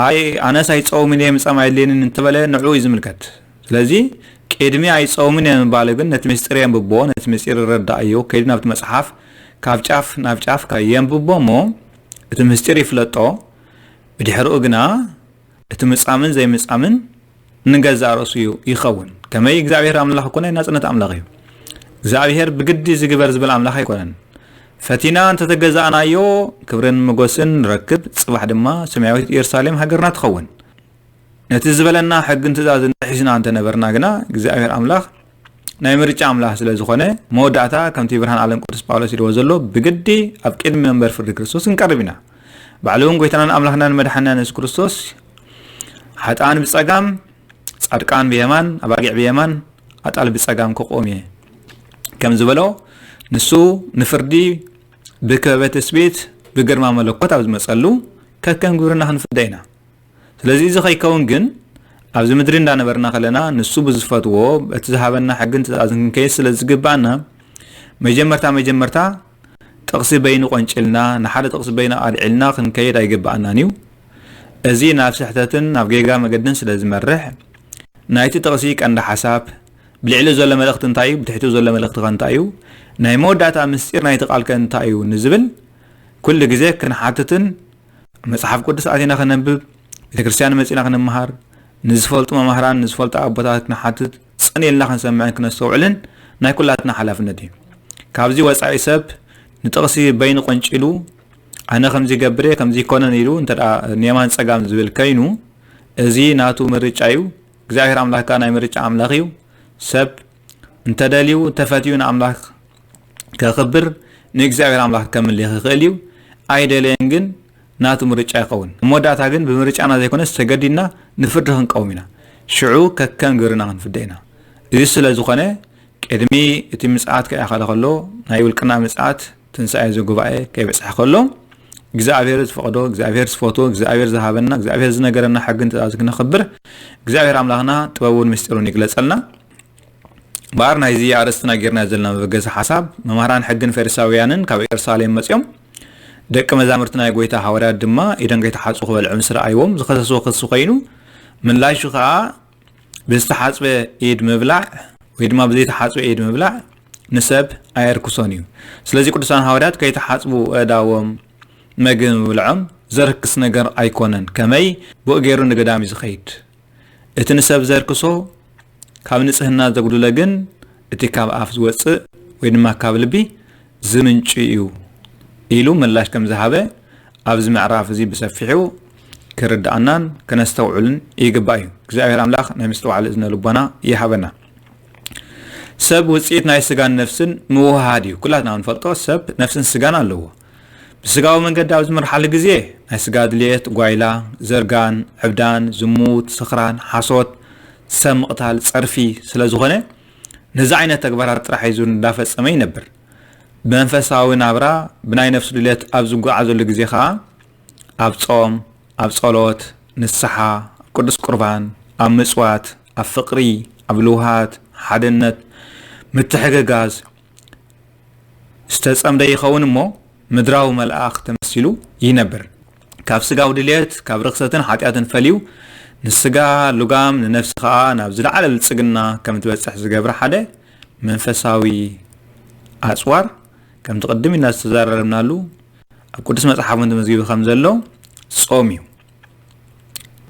ኣይ ኣነስ ኣይጸውምን እየ ምጻም ኣየድልየንን እንተበለ ንዕኡ እዩ ዝምልከት። ስለዚ ቅድሚ ኣይጸውምን እየ ምባሉ ግን ነቲ ምስጢር የንብቦ፣ ነቲ ምስጢር ይረዳእዮ፣ ከይዱ ናብቲ መጽሓፍ ካብ ጫፍ ናብ ጫፍ ከ-፣ የንብቦ እሞ እቲ ምስጢር ይፍለጦ። ብድሕሪኡ ግና እቲ ምጻምን ዘይምጻምን ንገዛእ ርእሱ እዩ ይኸውን። ከመይ እግዚኣብሔር ኣምላኽ እኮ ናይ ናጽነት ኣምላኽ እዩ። እግዚኣብሔር ብግዲ ዝግበር ዝብል ኣምላኽ ኣይኮነን። ፈቲና እንተተገዛእናዮ ክብርን መጎስን ንረክብ፣ ጽባሕ ድማ ሰማያዊት ኢየሩሳሌም ሃገርና ትኸውን። ነቲ ዝበለና ሕግን ትእዛዝን ሒዝና እንተነበርና ግና እግዚኣብሔር ኣምላኽ ናይ ምርጫ ኣምላኽ ስለ ዝኾነ መወዳእታ ከምቲ ብርሃን ዓለም ቅዱስ ጳውሎስ ኢልዎ ዘሎ ብግዲ ኣብ ቅድሚ መንበር ፍርዲ ክርስቶስ ክንቀርብ ኢና። ባዕሉ እውን ጎይታናን ኣምላኽናን መድሓንናን የሱስ ክርስቶስ ሓጥኣን ብጸጋም ጻድቃን ብየማን ኣባጊዕ ብየማን ኣጣል ብጸጋም ክቆም እየ ከም ዝበሎ ንሱ ንፍርዲ ብክበበ ትስብእት ብግርማ መለኮት ኣብ ዝመጸሉ ከከም ግብርና ክንፍደ ኢና። ስለዚ እዚ ከይከውን ግን ኣብዚ ምድሪ እንዳነበርና ከለና ንሱ ብዝፈትዎ በቲ ዝሃበና ሕግን ትእዛዝን ክንከይድ ስለ ዝግባኣና መጀመርታ መጀመርታ ጥቕሲ በይኑ ቆንጭልና ንሓደ ጥቕሲ በይኑ ኣልዒልና ክንከይድ ኣይግባኣናን እዩ። እዚ ናብ ስሕተትን ናብ ጌጋ መገድን ስለ ዝመርሕ ናይቲ ጥቕሲ ቀንዲ ሓሳብ ብልዕሊ ዘሎ መልእኽቲ እንታይ እዩ፣ ብትሕቲኡ ዘሎ መልእኽቲ ከ እንታይ እዩ፣ ናይ መወዳእታ ምስጢር ናይቲ ቃል ከ እንታይ እዩ ንዝብል ኩሉ ግዜ ክንሓትትን መጽሓፍ ቅዱስ ኣቲና ከነንብብ፣ ቤተክርስትያን መጺና ክንመሃር፣ ንዝፈልጡ መማህራን ንዝፈልጡ ኣቦታት ክንሓትት፣ ጽን ኢልና ክንሰምዕን ክነስተውዕልን ናይ ኩላትና ሓላፍነት እዩ። ካብዚ ወጻኢ ሰብ ንጥቕሲ በይኑ ቆንጪሉ ኣነ ከምዚ ይገብር እየ ከምዚ ይኮነን ኢሉ እንተ ደኣ ንየማን ጸጋም ዝብል ከይኑ እዚ ናቱ ምርጫ እዩ። እግዚኣብሔር ኣምላኽ ከኣ ናይ ምርጫ ኣምላኽ እዩ። ሰብ እንተደልዩ እንተፈትዩ ንኣምላኽ ከኽብር ንእግዚኣብሔር ኣምላኽ ከምልኽ ይኽእል እዩ። ኣይደለየን ግን ናቱ ምርጫ ይኸውን። መወዳእታ ግን ብምርጫና ዘይኮነስ ተገዲድና ንፍርዲ ክንቀውም ኢና። ሽዑ ከከም ግብርና ክንፍደ ኢና። እዚ ስለ ዝኾነ ቅድሚ እቲ ምጽኣት ከይኣኸለ ከሎ ናይ ውልቅና ምጽኣት ትንሳኤ ዘጉባኤ ከይበጽሐ ከሎ እግዚኣብሔር ዝፈቕዶ እግዚኣብሔር ዝፈትዎ እግዚኣብሔር ዝሃበና እግዚኣብሔር ዝነገረና ሕግን ትእዛዝ ክነኽብር እግዚኣብሔር ኣምላኽና ጥበቡን ምስጢሩን ይግለጸልና። እምበኣር ናይዚ ኣርእስትና ጌርና ዘለና መበገሲ ሓሳብ መምሃራን ሕግን ፈሪሳውያንን ካብ ኢየሩሳሌም መጺኦም ደቂ መዛሙርቲ ናይ ጎይታ ሃዋርያት ድማ ኢዶም ከይተሓጽቡ ክበልዑ ምስ ረኣይዎም ዝኸሰስዎ ክሲ ኮይኑ ምላሹ ከኣ ብዝተሓጽበ ኢድ ምብላዕ ወይ ድማ ብዘይተሓጽበ ኢድ ምብላዕ ንሰብ ኣየርክሶን እዩ። ስለዚ ቅዱሳን ሃዋርያት ከይተሓጽቡ ኣእዳዎም መግቢ ምብልዖም ዘርክስ ነገር ኣይኮነን። ከመይ ብኡ ገይሩ ንገዳም እዩ ዝኸይድ። እቲ ንሰብ ዘርክሶ ካብ ንጽህና ዘጉድሎ ግን እቲ ካብ ኣፍ ዝወጽእ ወይ ድማ ካብ ልቢ ዝምንጩ እዩ ኢሉ ምላሽ ከም ዝሃበ ኣብዚ ምዕራፍ እዚ ብሰፊሑ ክርድኣናን ከነስተውዕልን ይግባእ እዩ። እግዚኣብሔር ኣምላኽ ናይ ምስትውዓል እዝነ ልቦና ይሃበና። ሰብ ውጽኢት ናይ ስጋን ነፍስን ምውሃሃድ እዩ። ኩላትና ንፈልጦ ሰብ ነፍስን ስጋን ኣለዎ። ብስጋዊ መንገዲ ኣብ ዝምርሓሉ ግዜ ናይ ስጋ ድልየት፣ ጓይላ፣ ዘርጋን፣ ዕብዳን፣ ዝሙት፣ ስኽራን፣ ሓሶት፣ ሰብ ምቕታል ጸርፊ ስለ ዝኾነ፣ ነዚ ዓይነት ተግባራት ጥራሕ ሒዙ እንዳፈጸመ ይነብር። ብመንፈሳዊ ናብራ ብናይ ነፍሱ ድሌት ኣብ ዝጓዓዘሉ ግዜ ኸኣ፣ ኣብ ጾም፣ ኣብ ጸሎት፣ ንስሓ፣ ኣብ ቅዱስ ቁርባን፣ ኣብ ምጽዋት፣ ኣብ ፍቕሪ፣ ኣብ ልውሃት፣ ሓድነት፣ ምትሕግጋዝ፣ ዝተጸምደ ይኸውን እሞ፣ ምድራዊ መልኣኽ ተመሲሉ ይነብር። ካብ ስጋዊ ድልየት፣ ካብ ርኽሰትን ሓጢኣትን ፈልዩ፣ ንስጋ ልጓም፣ ንነፍሲ ኸኣ ናብ ዝለዓለ ብልጽግና ከም ትበጽሕ ዝገብር ሓደ መንፈሳዊ ኣጽዋር፣ ከምቲ ቅድም ኢልና ዝተዛረብናሉ፣ ኣብ ቅዱስ መጽሓፍ እውን ተመዝጊቡ ከም ዘሎ ጾም እዩ።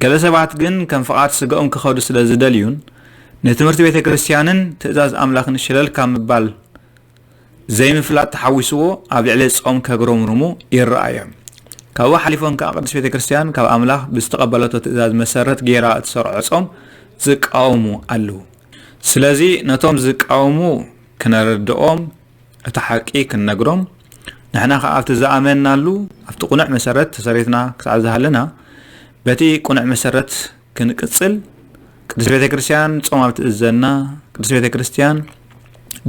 ገለ ሰባት ግን ከም ፍቓድ ስጋኦም ክኸዱ ስለ ዝደልዩን ንትምህርቲ ቤተ ክርስቲያንን ትእዛዝ ኣምላኽን ሽለል ካብ ምባል ዘይምፍላጥ ተሓዊስዎ ኣብ ልዕሊ ጾም ከግረምርሙ ይረኣዮም። ካብኡ ሓሊፎም ከኣ ቅድስት ቤተ ክርስቲያን ካብ ኣምላኽ ብዝተቐበለቶ ትእዛዝ መሰረት ገይራ እትሰርዖ ጾም ዝቃወሙ ኣለዉ። ስለዚ ነቶም ዝቃወሙ ክነረድኦም፣ እቲ ሓቂ ክንነግሮም፣ ንሕና ከኣ ኣብቲ ዝኣመንናሉ ኣብቲ ቅኑዕ መሰረት ተሰሪትና ክሳዕ ዝሃለና በቲ ቅኑዕ መሰረት ክንቅጽል ቅድስት ቤተ ክርስቲያን ጾም ኣብ ትእዘና፣ ቅድስት ቤተ ክርስቲያን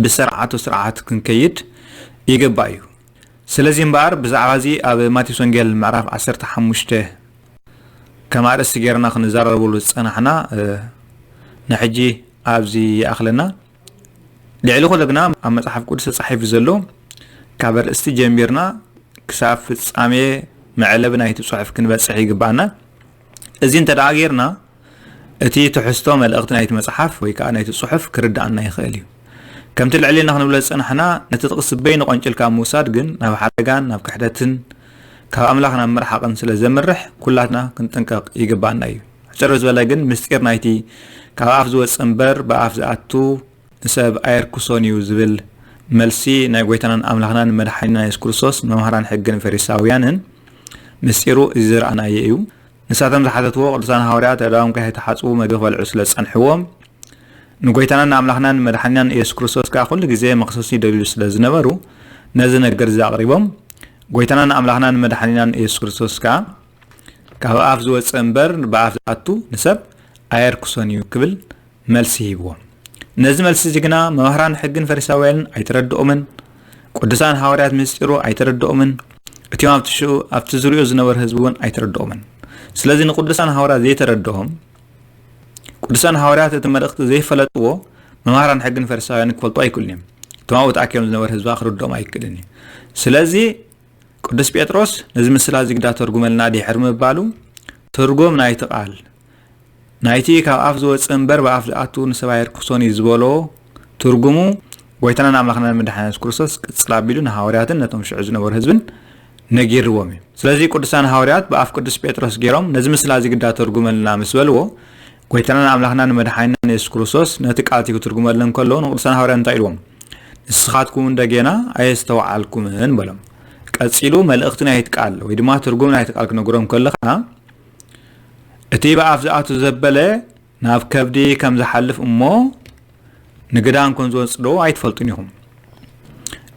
ብሰርዓቱ ስርዓት ክንከይድ ይግባእ እዩ። ስለዚ እምበኣር ብዛዕባ እዚ ኣብ ማቴዎስ ወንጌል ምዕራፍ ዓሰርተ ሓሙሽተ ከም ኣርእስቲ ጌርና ክንዛረበሉ ዝጸናሕና፣ እ፣ ንሕጂ ኣብዚ ይኣኽለና። ልዕሊ ኩሉ ግና ኣብ መጽሓፍ ቅዱስ ተጻሒፉ ዘሎ ካብ ኣርእስቲ ጀሚርና ክሳብ ፍጻሜ መዕለቢ ናይቲ ጽሑፍ ክንበጽሕ ይግባኣና። እዚ እንተ ደኣ ጌርና፣ እቲ ትሕዝቶ መልእኽቲ ናይቲ መጽሓፍ ወይ ከኣ ናይቲ ጽሑፍ ክርድኣና ይኽእል እዩ። ከምቲ ልዕል ኢልና ክንብሎ ዝጸናሕና፣ ነቲ ጥቕሲ በይኑ ቀንጭልካ ምውሳድ ግን ናብ ሓደጋን ናብ ክሕደትን ካብ ኣምላኽ ናብ ምርሓቕን ስለ ዘምርሕ፣ ኩላትና ክንጥንቀቕ ይግባኣና እዩ። ሕጽር ዝበለ ግን፣ ምስጢር ናይቲ ካብ ኣፍ ዝወጽእ እምበር ብኣፍ ዝኣቱ ንሰብ ኣየርክሶን እዩ ዝብል መልሲ ናይ ጐይታናን ኣምላኽናን መድሓኒና የሱስ ክርስቶስ ንመምሃራን ሕግን ፈሪሳውያንን ምስጢሩ እዚ ዝረኣናዮ እዩ። ንሳቶም ዝሓተትዎ ቅዱሳን ሃዋርያት ኣእዳዎም ከይተሓጽቡ መግቢ ክበልዑ ስለ ዝጸንሕዎም፣ ንጐይታናን ንኣምላኽናን መድሓኒናን የሱስ ክርስቶስ ከኣ ኩሉ ግዜ መኽሰሲ ይደልዩ ስለ ዝነበሩ፣ ነዚ ነገር እዚ ኣቕሪቦም፣ ጐይታናን ኣምላኽናን መድሓኒናን የሱስ ክርስቶስ ከኣ ካብ ኣፍ ዝወጽእ እምበር ብኣፍ ዝኣቱ ንሰብ ኣየርክሶን እዩ ክብል መልሲ ሂብዎም። ነዚ መልሲ እዚ ግና መምህራን ሕግን ፈሪሳውያንን ኣይተረድኦምን። ቅዱሳን ሃዋርያት ምስጢሩ ኣይተረድኦምን። እቲኦም ኣብቲ ሽኡ፣ ኣብቲ ዙርያኡ ዝነበሩ ህዝቢ እውን ኣይተረድኦምን። ስለዚ ንቅዱሳን ሃዋርያት ዘይተረድኦም፣ ቅዱሳን ሃዋርያት እቲ መልእኽቲ ዘይፈለጥዎ፣ መምህራን ሕግን ፈሪሳውያንን ክፈልጡ ኣይክእሉን እዮም። እቶም ኣብኡ ተኣኪቦም ዝነበሩ ህዝቢ ክርድኦም ኣይክእልን እዩ። ስለዚ ቅዱስ ጴጥሮስ ነዚ ምስላ እዚ ግዳ ተርጉመልና ድሕሪ ምባሉ፣ ትርጉም ናይቲ ቃል፣ ናይቲ ካብ ኣፍ ዝወጽእ እምበር ብኣፍ ዝኣቱ ንሰብ ኣየርክሶን እዩ ዝበሎ ትርጉሙ፣ ጐይታናን ኣምላኽናን መድሓኒና የሱስ ክርስቶስ ቅጽል ኣቢሉ ንሃዋርያትን ነቶም ሽዑ ዝነበሩ ህዝብን ነጊርዎም እዩ። ስለዚ ቅዱሳን ሃዋርያት ብኣፍ ቅዱስ ጴጥሮስ ገይሮም ነዚ ምስላ እዚ ግዳ ተርጉመልና ምስ በልዎ፣ ጐይታናን ኣምላኽናን መድሓኒናን የሱስ ክርስቶስ ነቲ ቃል እቲ ክትርጉመለን ከሎ ንቅዱሳን ሃዋርያት እንታይ ኢልዎም? ንስኻትኩም እውን ደጌና ኣየስተውዓልኩምን በሎም። ቀጺሉ መልእኽቲ ናይቲ ቃል ወይ ድማ ትርጉም ናይቲ ቃል ክነግሮም ከሎ ኸኣ፣ እቲ ብኣፍ ዝኣቱ ዘበለ ናብ ከብዲ ከም ዝሓልፍ እሞ ንግዳን ከም ዝወጽእ ዶ ኣይትፈልጡን ኢኹም?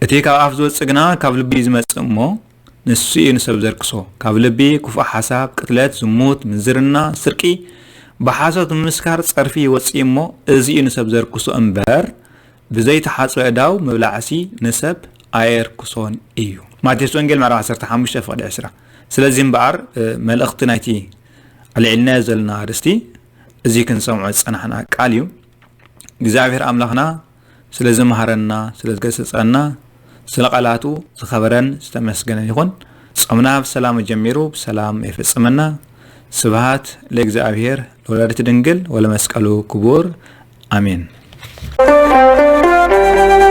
እቲ ካብ ኣፍ ዝወጽእ ግና ካብ ልቢ እዩ ዝመጽእ እሞ ንሱ እዩ ንሰብ ዘርክሶ። ካብ ልቢ ክፉእ ሓሳብ፣ ቅትለት፣ ዝሙት፣ ምንዝርና፣ ስርቂ፣ ብሓሶት ምምስካር፣ ጸርፊ ይወጽእ እሞ እዚ እዩ ንሰብ ዘርክሶ እምበር ብዘይተሓጽበ ኣእዳው ምብላዕሲ ንሰብ ኣየርክሶን እዩ። ማቴዎስ ወንጌል ምዕራፍ ዓሰርተ ሓሙሽተ ፍቕዲ ዕስራ። ስለዚ እምበኣር፣ እ፣ መልእኽቲ ናይቲ ኣልዒልናዮ ዘለና ኣርእስቲ እዚ ክንሰምዖ ዝጸናሕና ቃል እዩ። እግዚኣብሔር ኣምላኽና ስለ ዝመሃረና፣ ስለ ዝገሰጸና፣ ስለ ቃላቱ ዝኸበረን ዝተመስገነ ይኹን። ጾምና ብሰላም ጀሚሩ ብሰላም የፈጽመና። ስብሃት ለእግዚኣብሔር ለወላዲቱ ድንግል ወለመስቀሉ ክቡር። ኣሜን።